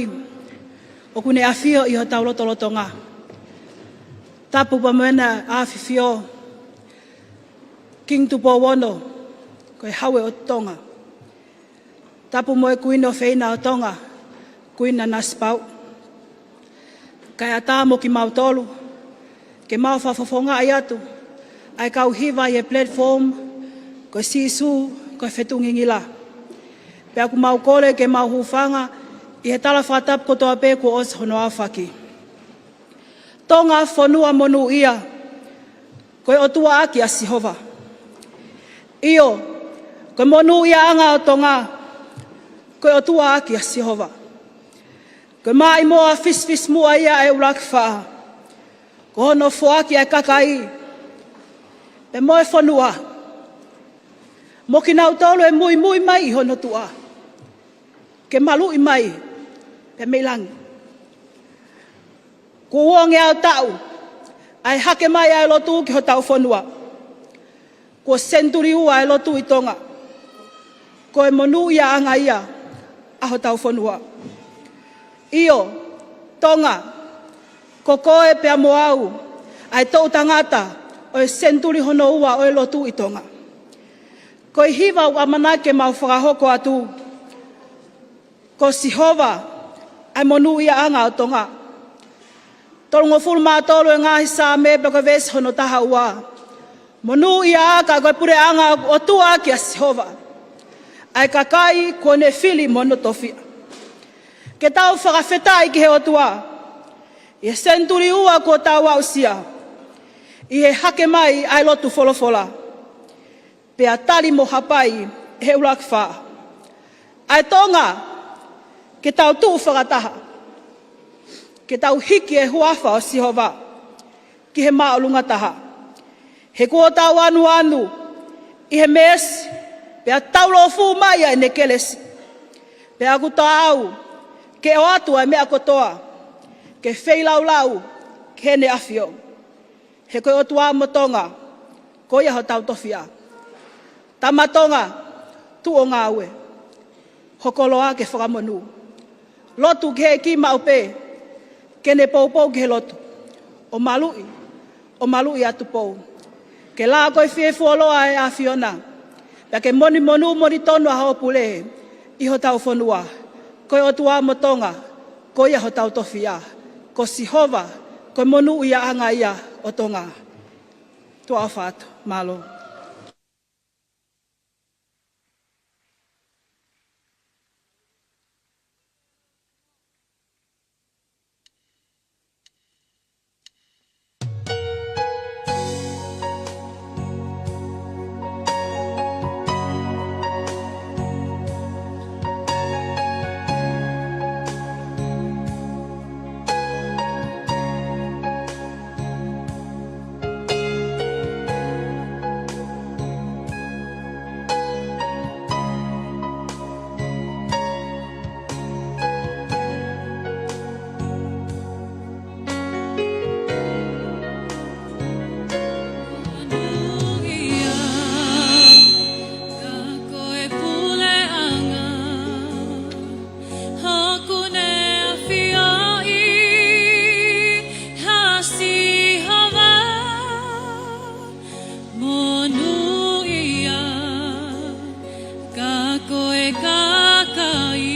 ʻoku ne ʻafio ʻi hotau lotolotonga. Tapu pea mo ʻEne ʻAfifio, Kingi Tupou Ono, ko e Haue ʻo Tonga. Tapu mo e Kuini ʻofeina ʻo Tonga, Kuini Nanasipauʻu. Kae ʻatā mo kimautolu ke mau fakafofongaʻi atu ʻa e kau hiva ʻi he platform, ko e Sīsū ko e Fetungingila. Pea ʻoku mau kole ke mau hūfanga ʻi he tala fakatapu kotoa pē kuo ʻosi hono aofaki. Tonga fonua monūʻia, ko e ʻOtua ʻaki ʻa Sihova. ʻIo, ko e monūʻiaʻanga ʻo Tonga, ko e ʻOtua ʻaki ʻa Sihova. Ko e maʻimoa fisifisimuʻa ia ʻa e ʻuluaki faʻa, ko hono foaki ʻa e kakai pea mo e fonua, mo kinautolu ʻe muimui mai ʻi hono tuʻa, ke maluʻi mai pea mei langi. Kuo uangeau taʻu ʻa e hake mai ʻa e lotu ki hotau fonua. Kuo senituli ua ʻa e lotu ʻi Tonga. Ko e monūʻiaʻanga ia ʻa hotau fonua. ʻIo, Tonga, ko koe pea mo au ʻa e toʻu tangata ʻo e senituli hono ua ʻo e lotu ʻi Tonga. Ko e hiva ʻoku ʻamanaki ke mau fakahoko atu, ko Sihova ʻa e monūʻiaʻanga ʻo Tonga. Tolungofulu mā tolu e ngaahi Saame pea ko e veesi hono taha ua. Monūʻia ā ka ko e puleʻanga ʻoku ʻOtua ʻaki ʻa Sihova, ʻa e kakai kuo ne fili mo hono tofiʻa. Ke tau fakafetaʻi ki he ʻOtua ʻi he senituli ua kuo tau aʻusia, ʻi he hake mai ʻa e lotu folofola, pea tali mo hapai ʻe he ʻUluaki Fā. ʻA e Tonga, ke tau tuʻu fakataha, ke tau hiki e huafa ʻo Sihova ki he māʻolunga taha. He kuo tau anuanu ʻi he meesi, pea taulōfuʻu mai ʻa ʻene kelesi. Pea ʻoku taau ke ʻoatu ʻa e meʻa kotoa ke feilaulau ki heʻene ʻafio. He ko e ʻOtua mo Tonga, ko ia hotau tofiʻa. Tama Tonga, tuʻu ʻo ngāue, ho koloa ke fakamonū. Lotu ki he ʻEiki maʻu pē, ke ne poupou ki he lotu, ʻo maluʻi, ʻo maluʻi ʻa Tupou. Ke lā ko e fiefuoloa ʻa e ʻAfiona, pea ke monimonū monitonu ʻa hoʻo pule ʻi hotau fonua. Ko e ʻOtua mo Tonga, ko ia hotau tofiʻa. Ko Sihova, ko e monūʻiaʻanga ia ʻo Tonga. Tuʻa ʻofa atu, mālō. Ka ko e puleʻanga ʻoku ne ʻafioʻi ʻa Sihova, monūʻia. Ka ko e kakai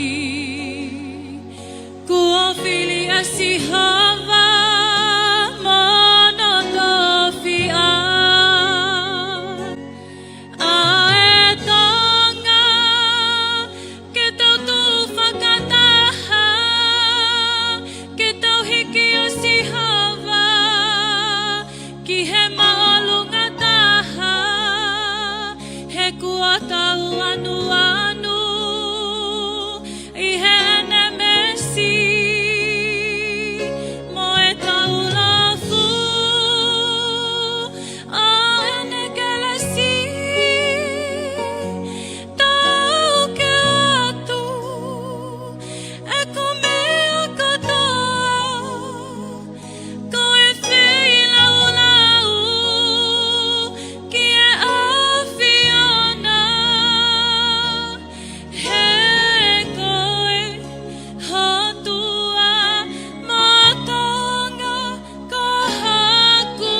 kuo fili ʻa Sihova mo hono tofiʻa. ʻA e Tonga, ke tau tuʻu fakataha, ke tau hiki ʻa Sihova ki he māʻolunga taha, he kuo tau anuanu ʻi heʻene meesi mo e taulōfuʻu ʻo ʻene kelesi. Tau ke ʻoatu ʻeku meʻa kotoa, ko e feilaulau ki he ʻAfiona. He ko e ʻOtua mo Tonga ko haku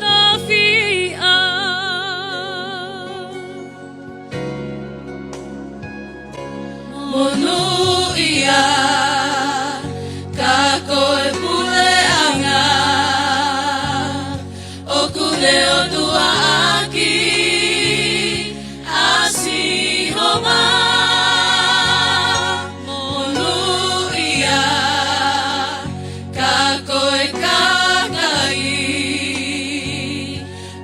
tofiʻa. Monūʻia, ka ko e puleʻanga ʻoku ne ʻOtua ʻaki ʻa Sihova. Monūʻia, ka ko e kakai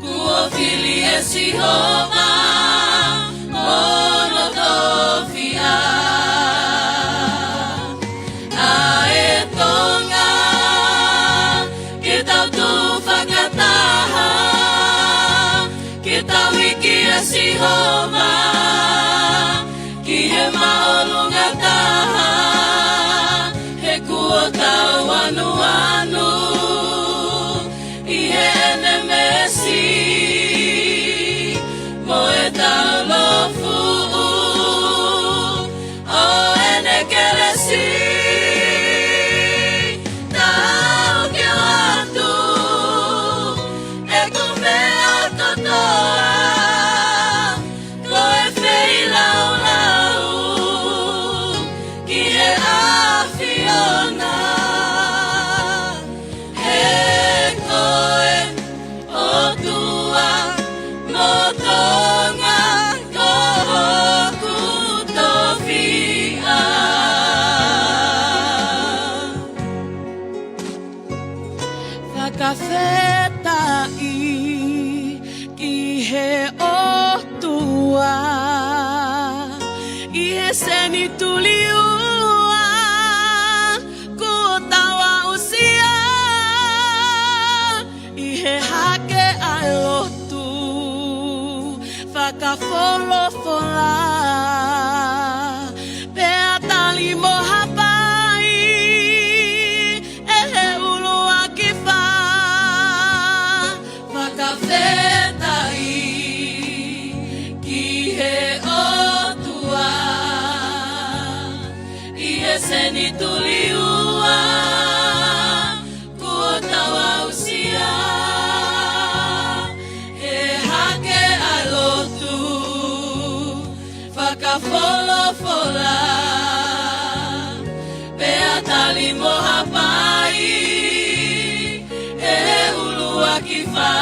kuo fili ʻe Sihova mo hono tofiʻa. ʻA e Tonga, ke tau tuʻu fakataha, ke tau hiki ʻa Sihova ki he māʻolunga taha, he kuo tau anuanu ʻi heʻene meesi mo e taulōfuʻu ʻo ʻene kelesi. Tau ke ʻoatu ʻeku meʻa Tonga ko hoku tofiʻa. Fakafetaʻi ki he ʻOtua ʻi he senituli ua kuo tau aʻusia ʻi he hake ʻa e lotu fakafolofola, pea tali mo hapai ʻe he ʻuluaki fā. Fakafetaʻi ki he ʻOtua ʻi he senituli ua kuo tau aʻusia he hake ʻa e lotu fakafolofola, pea tali mo hapai ʻe he ʻuluaki fā.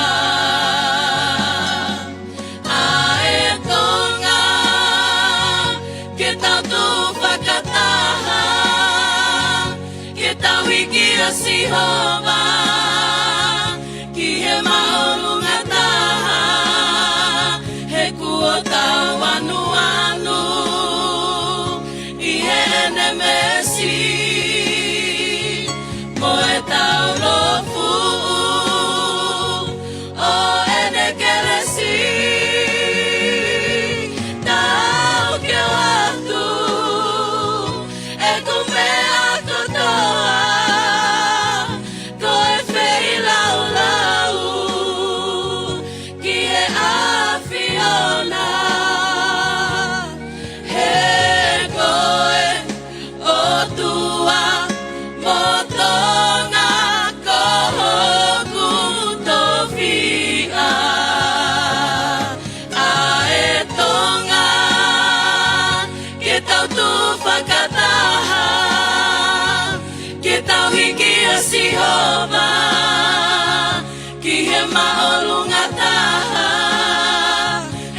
ʻA e Tonga, ke tau tuʻu fakataha, ke tau hiki ʻa Sihova ki he māʻolunga taha, he kuo tau ʻanuʻanu ʻi heʻene meesi mo ʻetau lofuʻu ʻo ʻene kelesi. Tau ke ʻoatu ʻeku meʻa kotoa, ko e feilaulau ki he ʻAfiona. He ko e ʻOtua mo Tonga ko hoku tofiʻa. ʻA e Tonga, ke tau tuʻu fakataha, ke tau hiki ʻa Sihova ki he māʻolunga taha,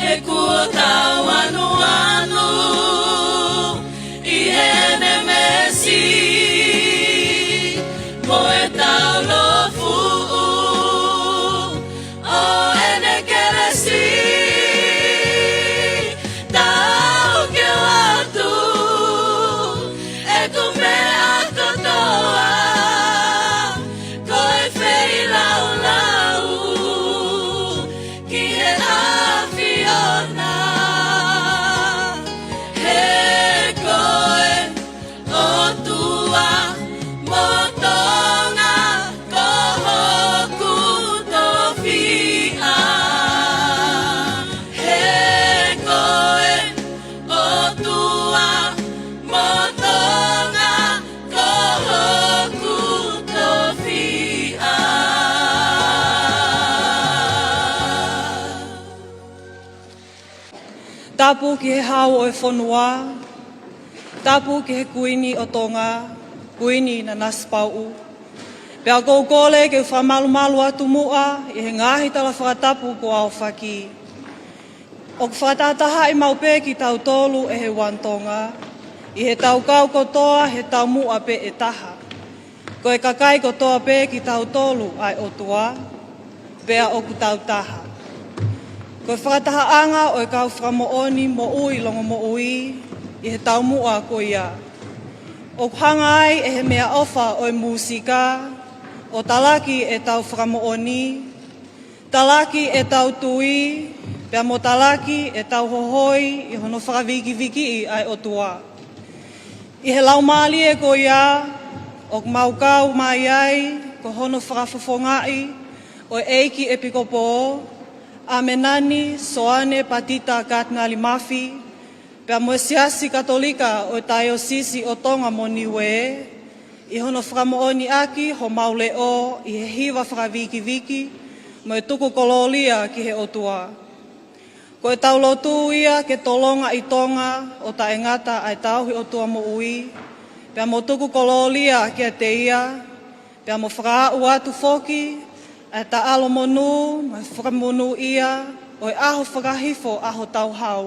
he kuo tau ʻanuʻanu ʻi heʻene meesi mo ʻetau lofuʻu ʻo ʻene kelesi. Tau ke ʻoatu ʻeku meʻa kotoa, ko e feilaulau ki he ʻAfiona. He ko e ʻOtua mo Tonga ko hoku tofiʻa. He ko e ʻOtua mo Tonga ko hoku tofiʻa. Tapu ki he hau ʻo e fonua, tapu ki he Kuini ʻo Tonga, Kuini Nanasipauʻu. Pea ʻoku ou kole ke u fakamalumalu atu muʻa ʻi he ngaahi tala fakatapu kuo aofaki. ʻOku fakatahatahaʻi maʻu pē kitautolu ʻe he One Tonga ʻi heʻetau kau kotoa he taumuʻa pē ʻe taha. Ko e kakai kotoa pē kitautolu ʻa e ʻOtua, pea ʻoku tau taha. Ko e fakatahaʻanga ʻo e kau fakamoʻoni moʻui longomoʻui ʻi he taumuʻa ko ia, ʻoku hanga ai ʻe he meʻaʻofa ʻo e mūsika ʻo talaki ʻetau fakamoʻoni, talaki ʻetau tui, pea mo talaki ʻetau hohoi ʻi hono fakavikivikiʻi ʻa e ʻOtua. ʻI he laumālie ko ia, ʻoku mau kau mai ai ko hono fakafofongaʻi ʻo e ʻEiki ʻEpikopō, ʻAmenani Soane Patita Katinali Mafi, pea mo e Siasi Katolika ʻo e Taiosisi ʻo Tonga mo Niuē, ʻi hono fakamoʻoniʻaki homau leʻo ʻi he hiva fakavikiviki mo e tuku kolōlia ki he ʻOtua. Ko ʻetau lotu ia ke tolonga ʻi Tonga ʻo taʻengata ʻa e tauhi ʻOtua moʻui, pea mo tuku kolōlia kiate ia, pea mo fakaaʻu atu foki ʻa e taʻalo monū mo e fakamonūʻia ʻo e ʻaho fakahifo ʻaho tauhau,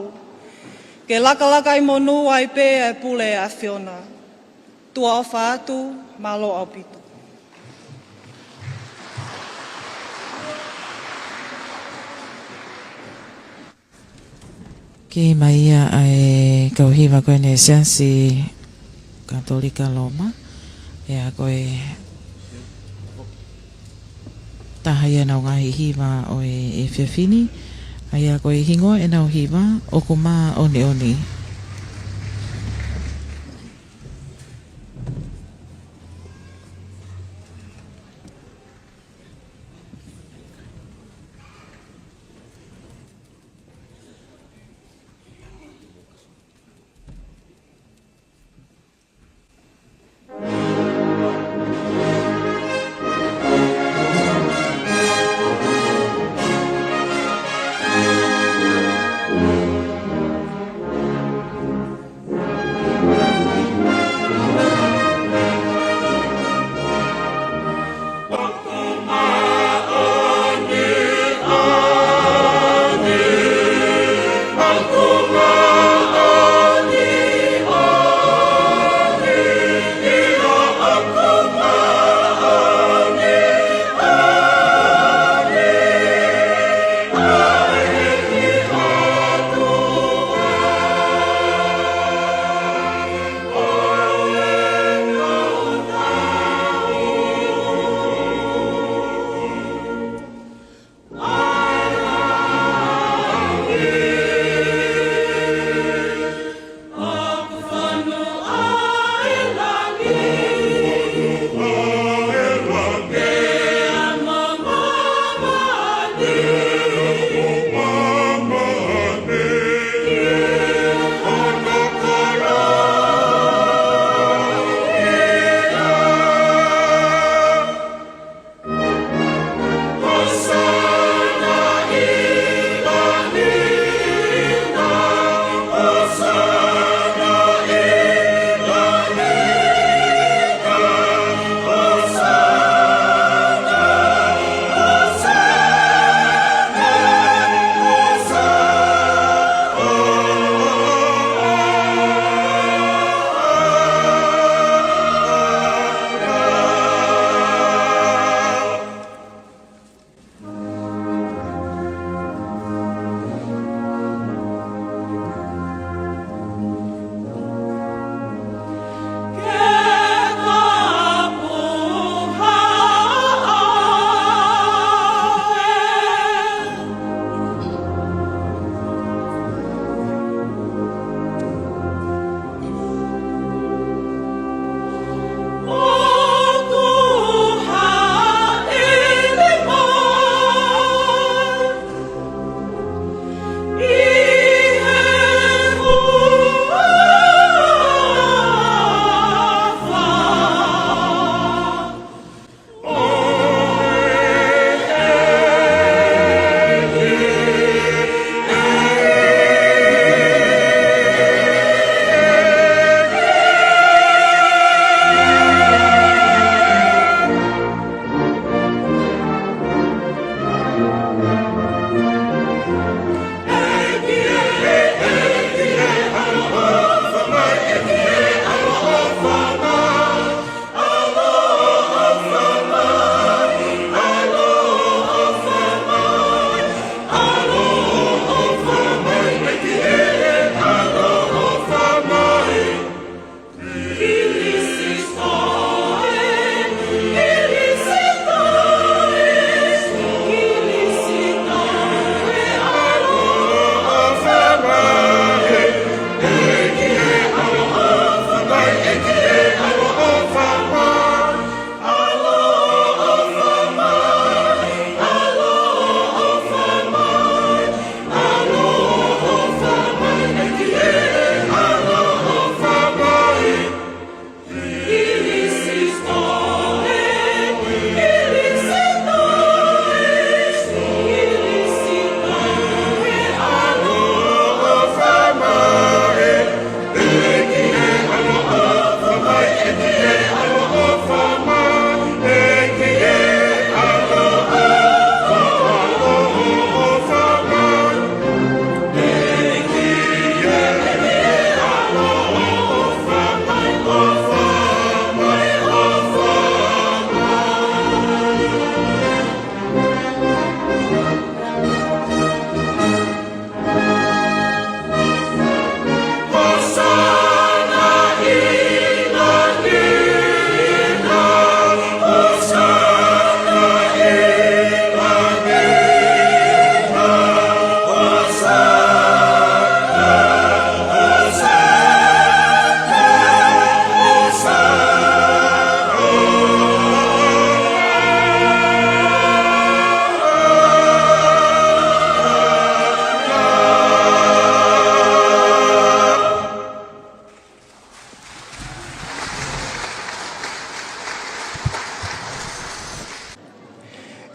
ke lakalaka ʻi monū ai pē ʻa e pule ʻa e ʻAfiona. Tuʻa ʻofa atu, mālō ʻaupito. Kei mai ia ʻa e kau hiva ko eni ʻa e Siasi Katolika Loma, ʻa ia ko e taha ia ʻenau ngaahi hiva ʻo e efiafi ni, ʻa ia ko e hingoa ʻenau hiva, ʻOku Māʻoniʻoni.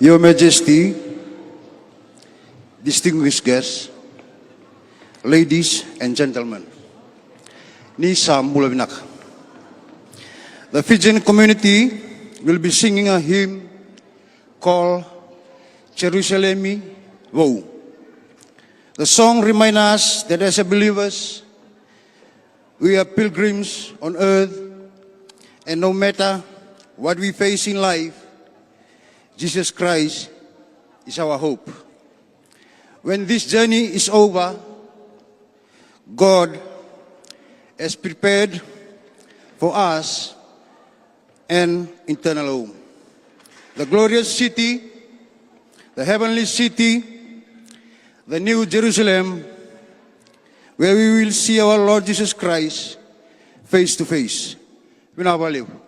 Your Majesty, distinguished guests, ladies and gentlemen, ni sa mula vinaka. The Fijian community will be singing a hymn called Jerusalemi Vou. The song reminds us that as a believers, we are pilgrims on earth, and no matter what we face in life, Jesus Christ is our hope. When this journey is over, God has prepared for us an eternal home. The glorious city, the heavenly city, the New Jerusalem, where we will see our Lord Jesus Christ face to face. Vinaka valevu.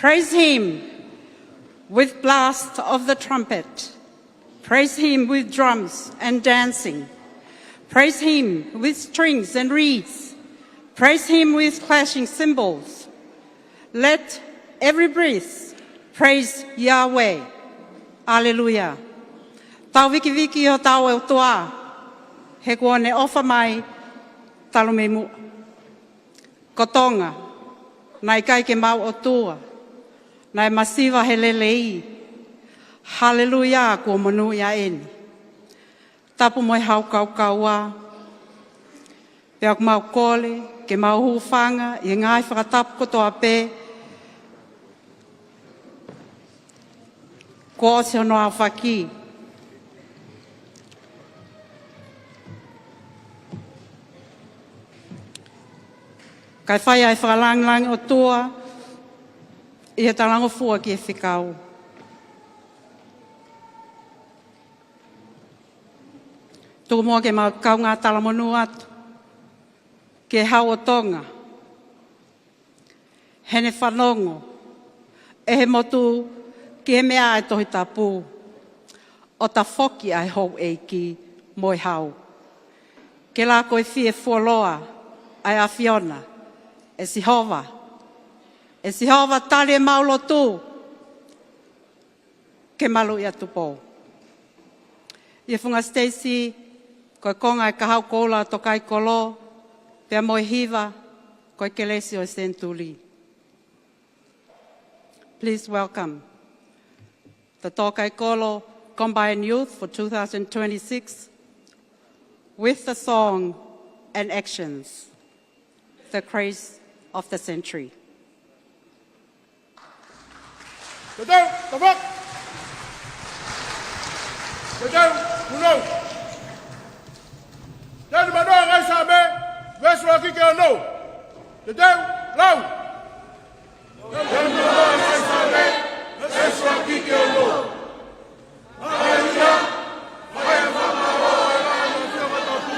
Praise him with blast of the trumpet. Praise him with drums and dancing. Praise him with strings and reeds. Praise him with clashing cymbals. Let every breath praise Yahweh. Hallelujah. Tau vikiviki ʻi hotau ʻOtua, he kuo ne ʻofa mai talu mei muʻa. Ko Tonga, naʻe ʻikai ke mau ʻOtua, naʻe masiva he lelei. Haleluia, kuo monūʻia eni. Tapu mo e haukaukaua, pea ʻoku mau kole ke mau hūfanga ʻi he ngaahi fakatapu kotoa pē kuo ʻosi hono aofaki. Kae fai ʻa e fakalāngilangi ʻOtua ʻi he talangofua ki he fekau. Tuku muʻa ke mau kaungā talamonū atu ki he Hau ʻo Tonga, heʻene fanongo ʻe he motu ki he meʻa ʻa e Tohi Tapu, ʻo tafoki ʻa e houʻeiki mo e hau. Ke lako ʻi he fie fuoloa ʻa e ʻAfiona. ʻE Sihova, ʻe Sihova, tali ʻemau lotu ke maluʻi ʻa Tupou. ʻIa Funga Stacy, ko e konga ʻa e Kahaʻu Koula ʻo Tokaikolo, pea mo e hiva, ko e Kelesi ʻo e Senituli. Please welcome the Tokaikolo Combined Youth for two thousand twenty-six with the song and actions, The Grace of the Century. Teuteu, tafoki. Teuteu, punou. Teni manoa ngai Same, veesi ʻuluaki ki he ono. Teuteu, lau. Teni manoa ngai Same, veesi ʻuluaki ki he ono. Haleluia. Fai ʻa e fakamālō ʻi he ʻafio matapu.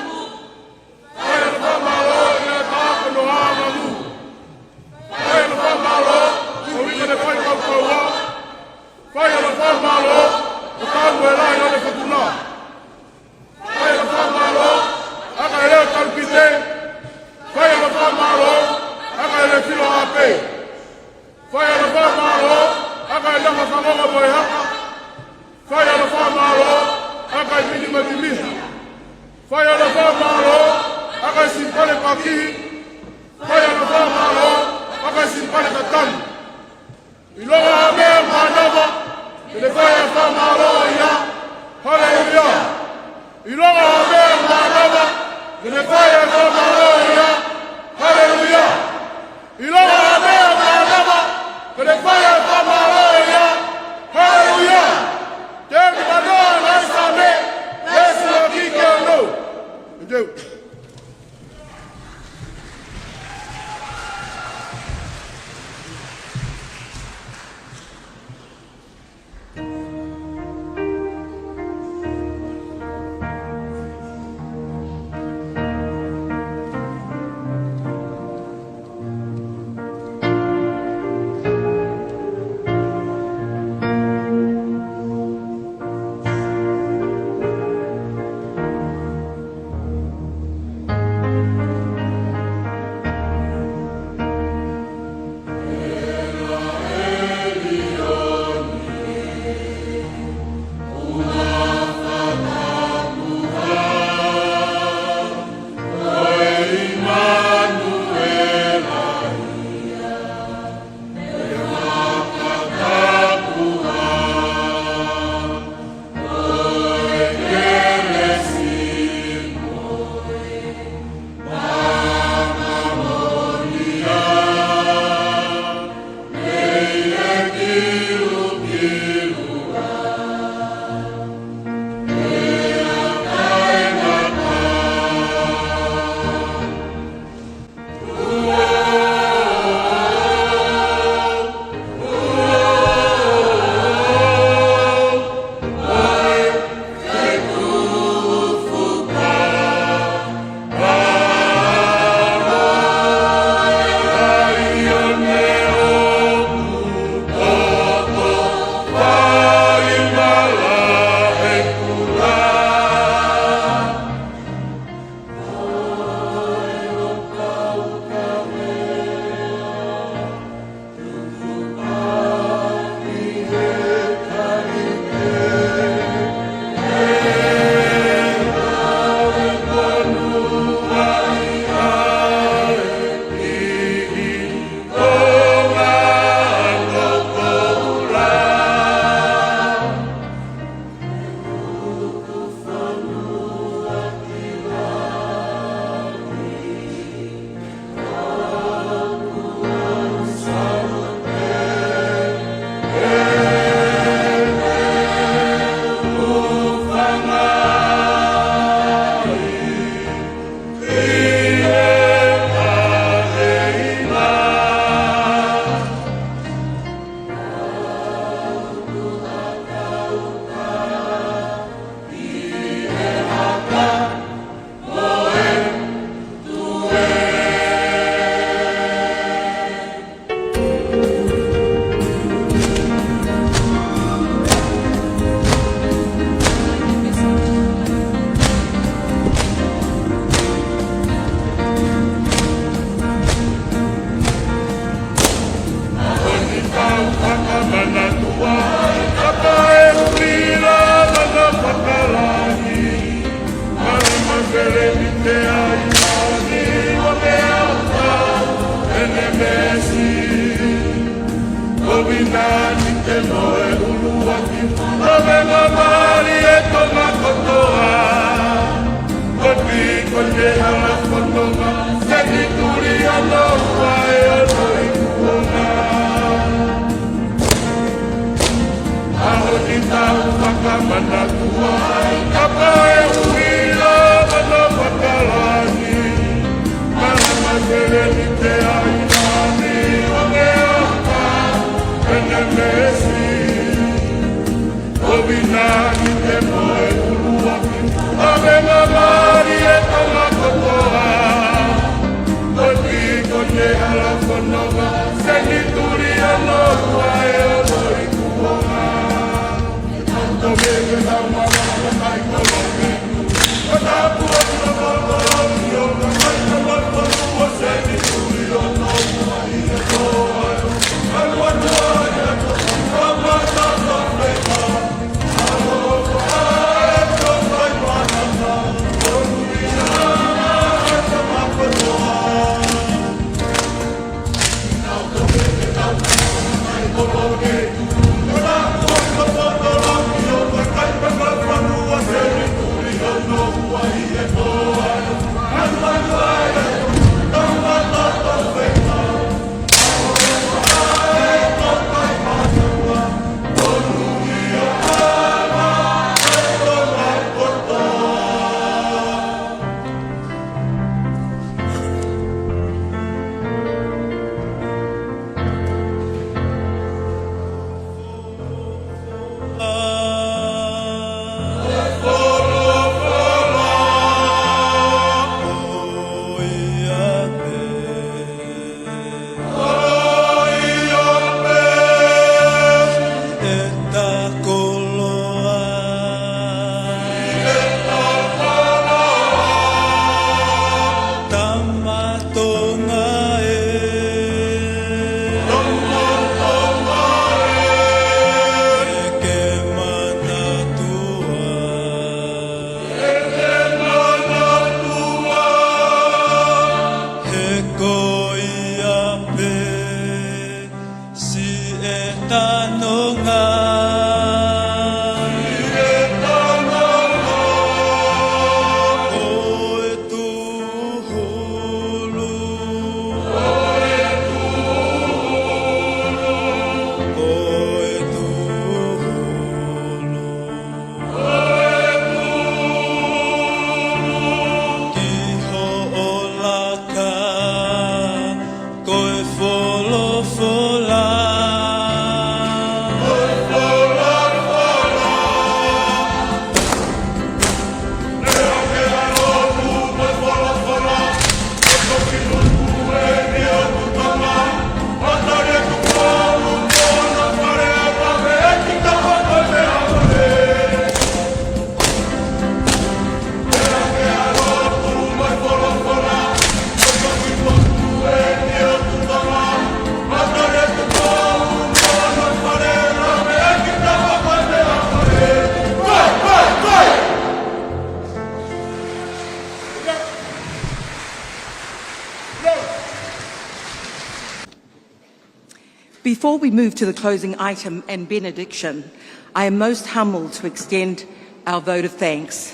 Fai ʻa e fakamālō ʻi he taʻu ko hono hāngamu. Fai ʻa e fakamālō ʻi he uike naʻe fai kaukaua. Fai ʻa e fakamālō ʻo taau mo e lahi ʻo e fetuna. Fai ʻa e fakamālō ʻa e kakai leo talupite. Fai ʻa e fakamālō ʻa e kakai leo filo ʻapē. Fai ʻa e fakamālō ʻa e kakai leo fanongo mo e haka. Fai ʻa e fakamālō ʻa e kakai mini mo e mimiha. Fai ʻa e fakamālō ʻa e kakai sipale pakihi. Fai ʻa e fakamālō ʻa e kakai sipale tatani. ʻIlonga ha meʻa mānava, te ne fai ʻa e fakamālō ia. Haleluia. ʻIlonga ha meʻa mānava, te ne fai ʻa e fakamālō ia. Haleluia. ʻIlonga ha meʻa mānava, te ne fai ʻa e fakamālō ia. Haleluia. Teni manoa ngai Same, veesi ʻuluaki ki he ono. Teuteu. Pesi, ʻoku ʻi ai te mo e ʻuluaki, ʻo e ngaahi mali ʻe Tonga kotoa. Ko e piko ʻi he hala fononga, senituli hono ua ʻe ono ikuonga. ʻAho ni tau fakamanatua ai, kapau ʻe ʻuhinga hono fakalangi. Malama seleni te ai nani o me aka, pene mesi. ʻOku ʻi ai te mo e ʻuluaki, ʻo e ngaahi mali ʻe Tonga kotoa. Ko e piko ʻi he hala fononga, senituli hono ua ʻe ono ikuonga. He ko ia pē siʻetanonga. Ko e tūhulu. Ko e tūhulu. Ki hoʻo laka, ko e folofola. Before we move to the closing item and benediction, I am most humbled to extend our vote of thanks.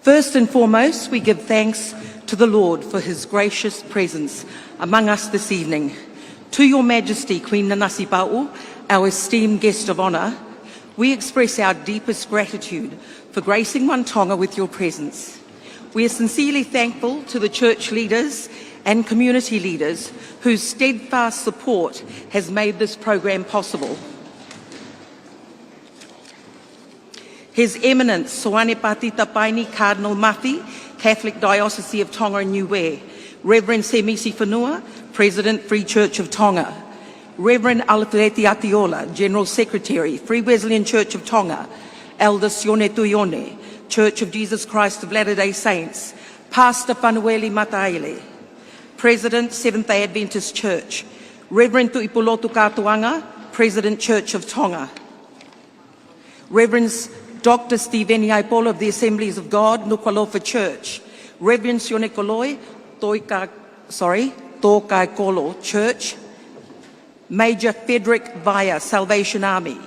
First and foremost, we give thanks to the Lord for his gracious presence among us this evening. To Your Majesty, Queen Nanasipauʻu, our esteemed guest of honour, we express our deepest gratitude for gracing One Tonga with your presence. We are sincerely thankful to the church leaders and community leaders whose steadfast support has made this program possible. His Eminence Soane Patita Paini, Cardinal Mafi, Catholic Diocese of Tonga and Niue, Reverend Semisi Fanua, President, Free Church of Tonga, Reverend Alefieti Atiola, General Secretary, Free Wesleyan Church of Tonga, Elder Sione Tuione, Church of Jesus Christ of Latter-day Saints, Pastor Fanueli Mataele, President, Seventh-day Adventist Church, Reverend Tuʻipulotu Katoanga, President, Church of Tonga, Reverend Doctor Stephen Iaipola of the Assemblies of God, Nukuʻalofa Church, Reverend Sione Koloi, Toika, sorry, Tōkaikolo Church, Major Frederick Vaea, Salvation Army,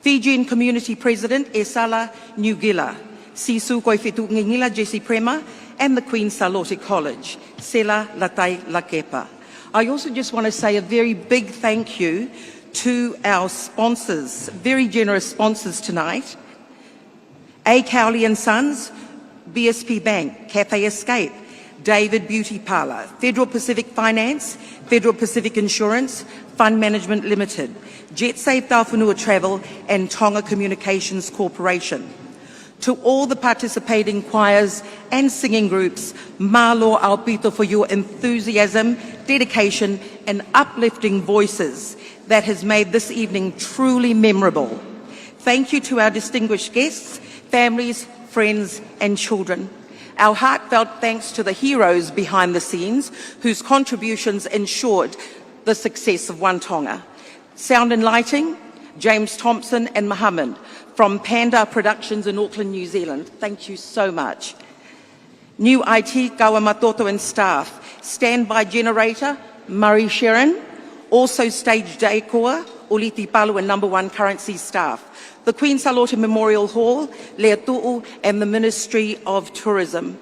Fijian Community President Esala Niugila, Sisu Koifetu Ngingila, Jesse Prema, and the Queen Sālote College, Sela Latai Lakepa. I also just want to say a very big thank you to our sponsors, very generous sponsors tonight. A Cowley and Sons, B S P Bank, Cathay Escape, David Beauty Parlour, Federal Pacific Finance, Federal Pacific Insurance, Fund Management Limited, JetSafe Tauwhanua Travel, and Tonga Communications Corporation. To all the participating choirs and singing groups, mālō ʻaupito for your enthusiasm, dedication, and uplifting voices that has made this evening truly memorable. Thank you to our distinguished guests, families, friends, and children. Our heartfelt thanks to the heroes behind the scenes whose contributions ensured the success of One Tonga. Sound and lighting, James Thompson and Mohammed from Panda Productions in Auckland, New Zealand. Thank you so much. New I T, Kawamatoto and staff. Standby generator, Murray Sharon. Also stage decor, Uliti Palu and Number One Currency staff. The Queen Sālote Memorial Hall, Lea Tuʻu and the Ministry of Tourism.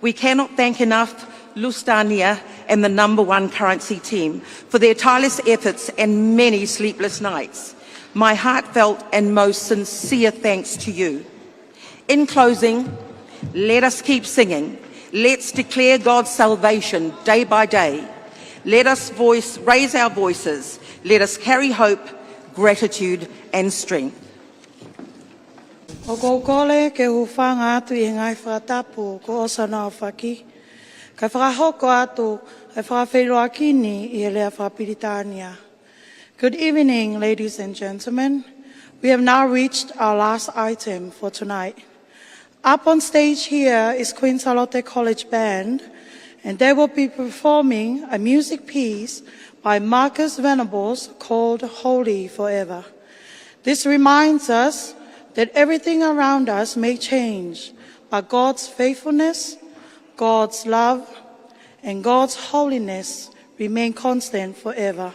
We cannot thank enough Lusitania and the Number One Currency team for their tireless efforts and many sleepless nights. My heartfelt and most sincere thanks to you. In closing, let us keep singing. Let's declare God's salvation day by day. Let us voice, raise our voices. Let us carry hope, gratitude, and strength. ʻOku ou kole ke u hūfanga atu ʻi he ngaahi fakatapu kuo ʻosi hono aofaki, kae fakahoko atu e fakafeʻiloaki ni ʻi he lea fakapilitānia. Good evening, ladies and gentlemen. We have now reached our last item for tonight. Up on stage here is Queen Sālote College Band, and they will be performing a music piece by Marcus Venables called Holy Forever. This reminds us that everything around us may change, but God's faithfulness, God's love, and God's holiness remain constant forever.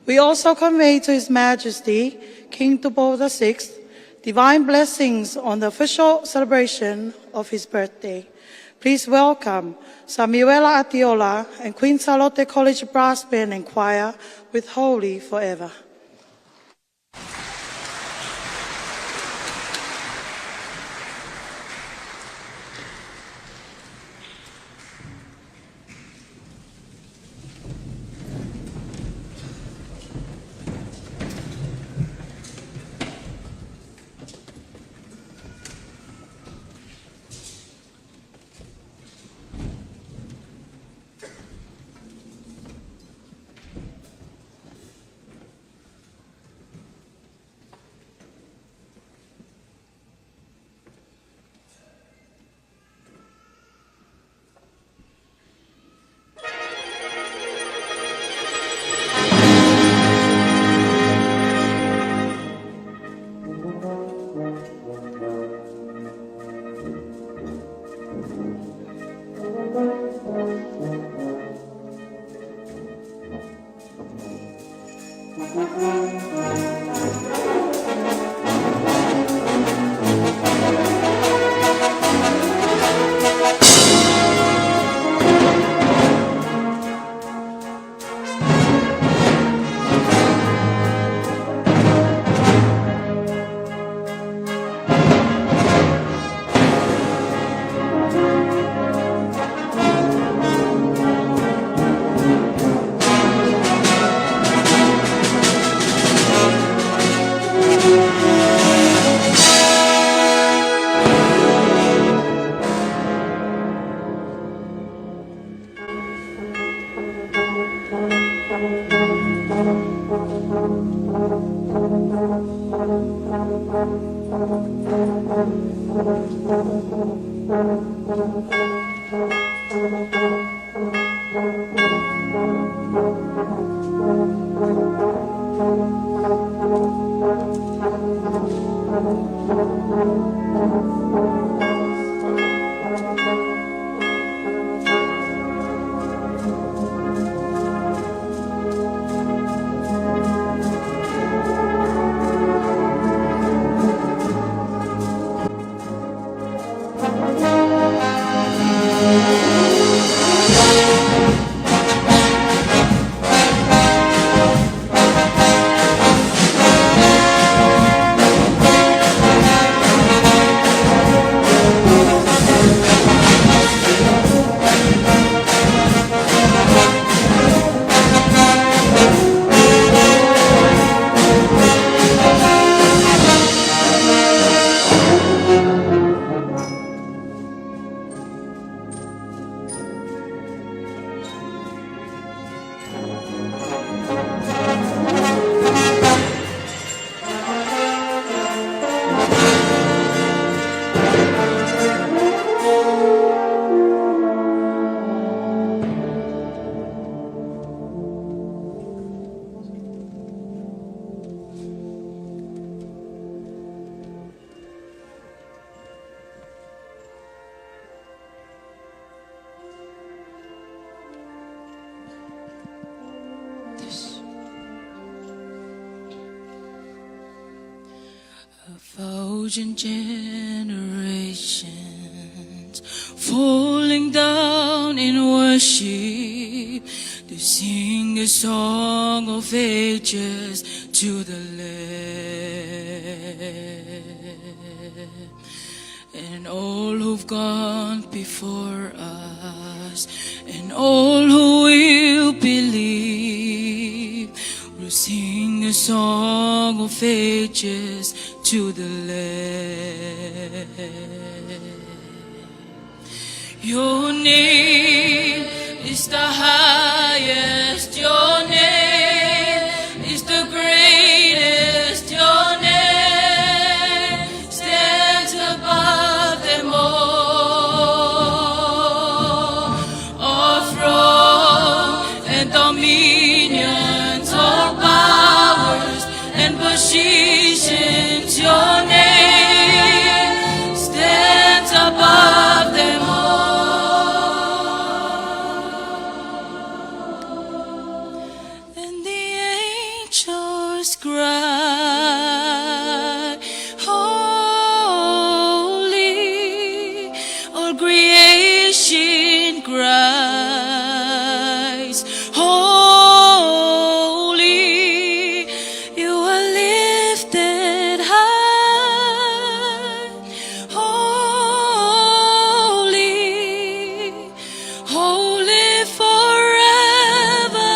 We also convey to His Majesty King Tupou the sixth divine blessings on the official celebration of his birthday. Please welcome Samuela Atiola and Queen Sālote College Brass Band and Choir with Holy Forever. A thousand generations falling down in worship to sing a song of ages to the Lamb. And all who've gone before us, and all who will believe, will sing a song of ages to the Lamb. Your name is the highest, your name is the greatest, your name stands above them all. All thrones and dominions, all powers and positions, your name stands above them all. And the angels cry, "Holy." All creation cries, "Holy." You are lifted high, holy, holy forever.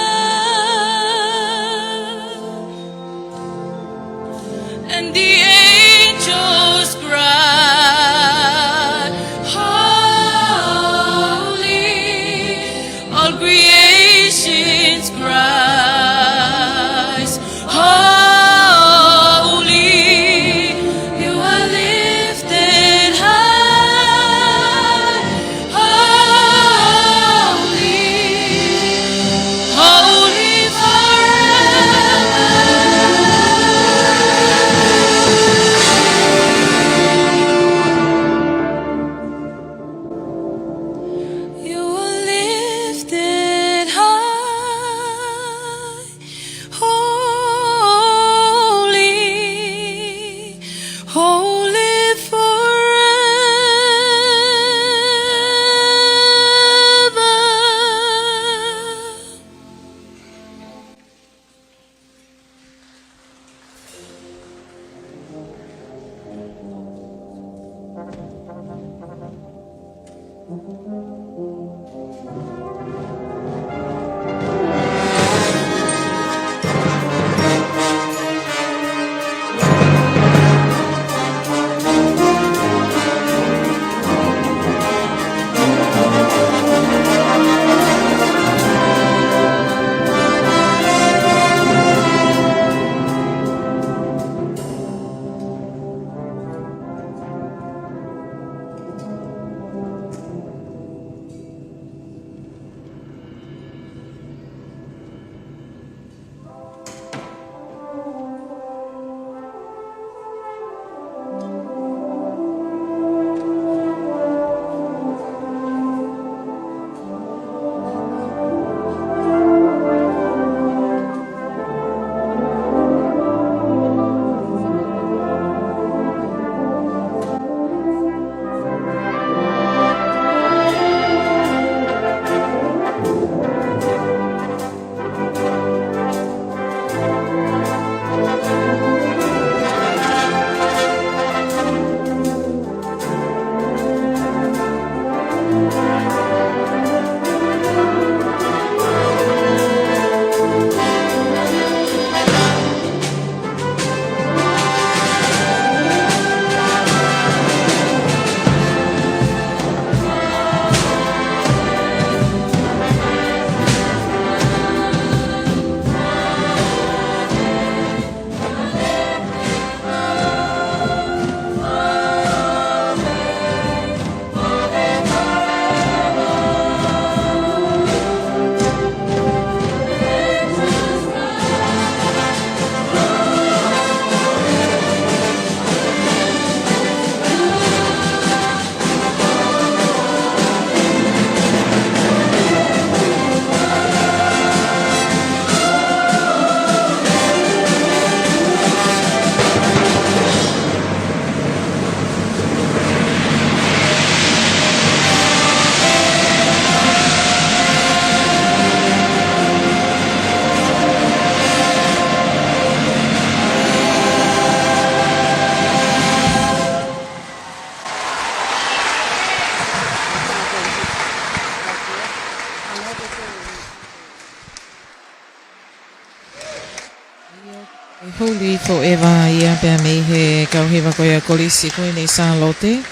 ʻE huli foʻou ia pea mei he kau hiva ko ia Kolisi Kuini Sālote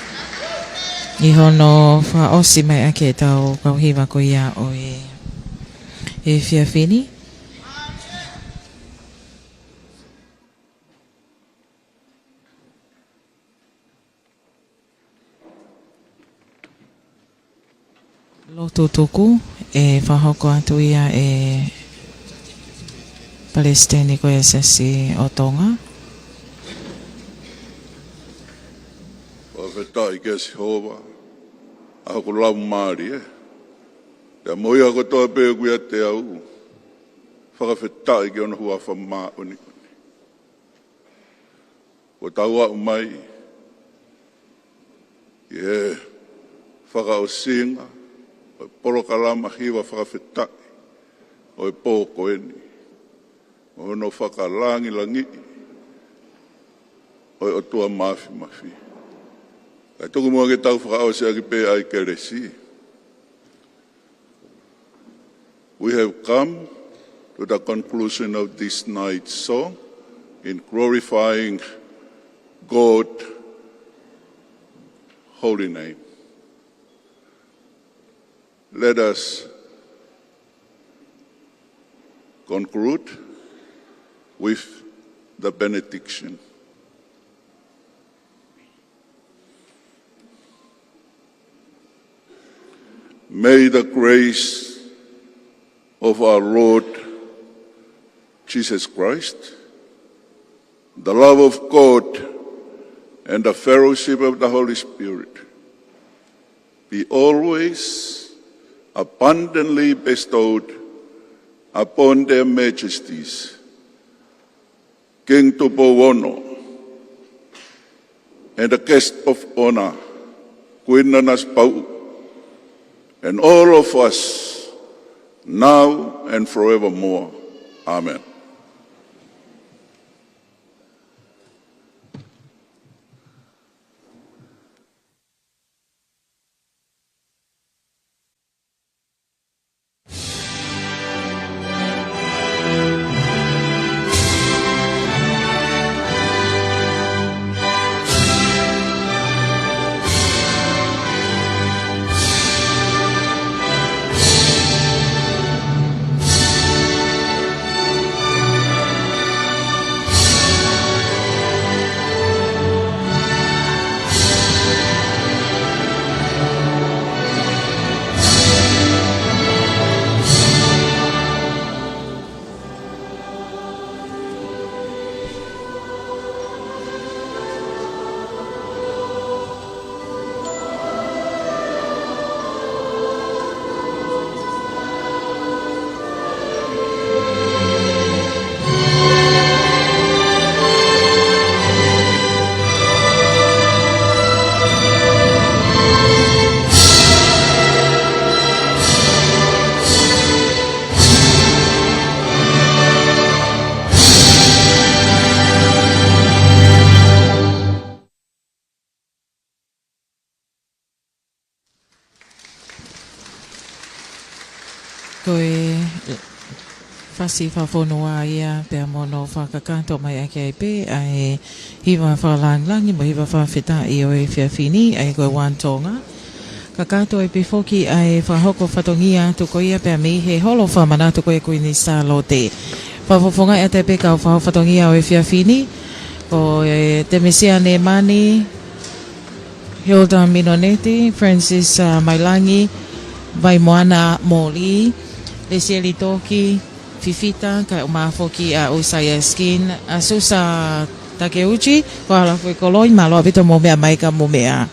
ʻi hono fakaʻosi mai ʻaki ʻetau kau hiva ko ia ʻo e efiafi ni. Lotu tuku, ʻe fakahoko atu ia ʻe Palesiteni ko ia Siasi ʻo Tonga. Fakafetaʻi kia Sihova, ʻa hoku laumālie, pea mo ia kotoa pē ʻoku ʻiate au, fakafetaʻi ki hono huafa māʻoniʻoni. Kuo tau aʻu mai ki he fakaʻosinga ʻo e polokalama hiva fakafetaʻi ʻo e pō ko eni, ʻo hono fakalangilangiʻi ʻo e ʻOtua Māfimafi. Kae tuku muʻa ke tau fakaʻosi ʻaki pē ʻa e kelesi. We have come to the conclusion of this night's song in glorifying God' holy name. Let us conclude with the benediction. May the grace of our Lord Jesus Christ, the love of God, and the fellowship of the Holy Spirit be always abundantly bestowed upon their majesties, King Tupou Ono, and the guest of honor, Queen Nanasipauʻu, and all of us, now and forevermore. Amen. Ko e fasi fakafonua ia pea mo hono fakakakato mai ʻaki ai pē ʻa e hiva fakalangilangi mo e hiva fakafetaʻi ʻo e efiafi ni, ʻa ia ko e One Tonga. Kakato ai pē foki ʻa e fakahoko fatongia atu ko ia pea mei he holo fakamanatu ko ia Kuini Sālote. Fakafofongaʻi atu ai pē kau fakahoko fatongia ʻo e efiafi ni, ko e Temesia Nemani, Hilda Minoneti, Francis, uh, Mailangi, Vaimoana Moli, Lesieli Toki, Fifita, kae ʻumaʻā foki ʻa ʻUsaia Skin, ʻa Susa Takeuchi, ko Halafuikoloi, mālō ʻaupito mou meʻa mai ka mou meʻa.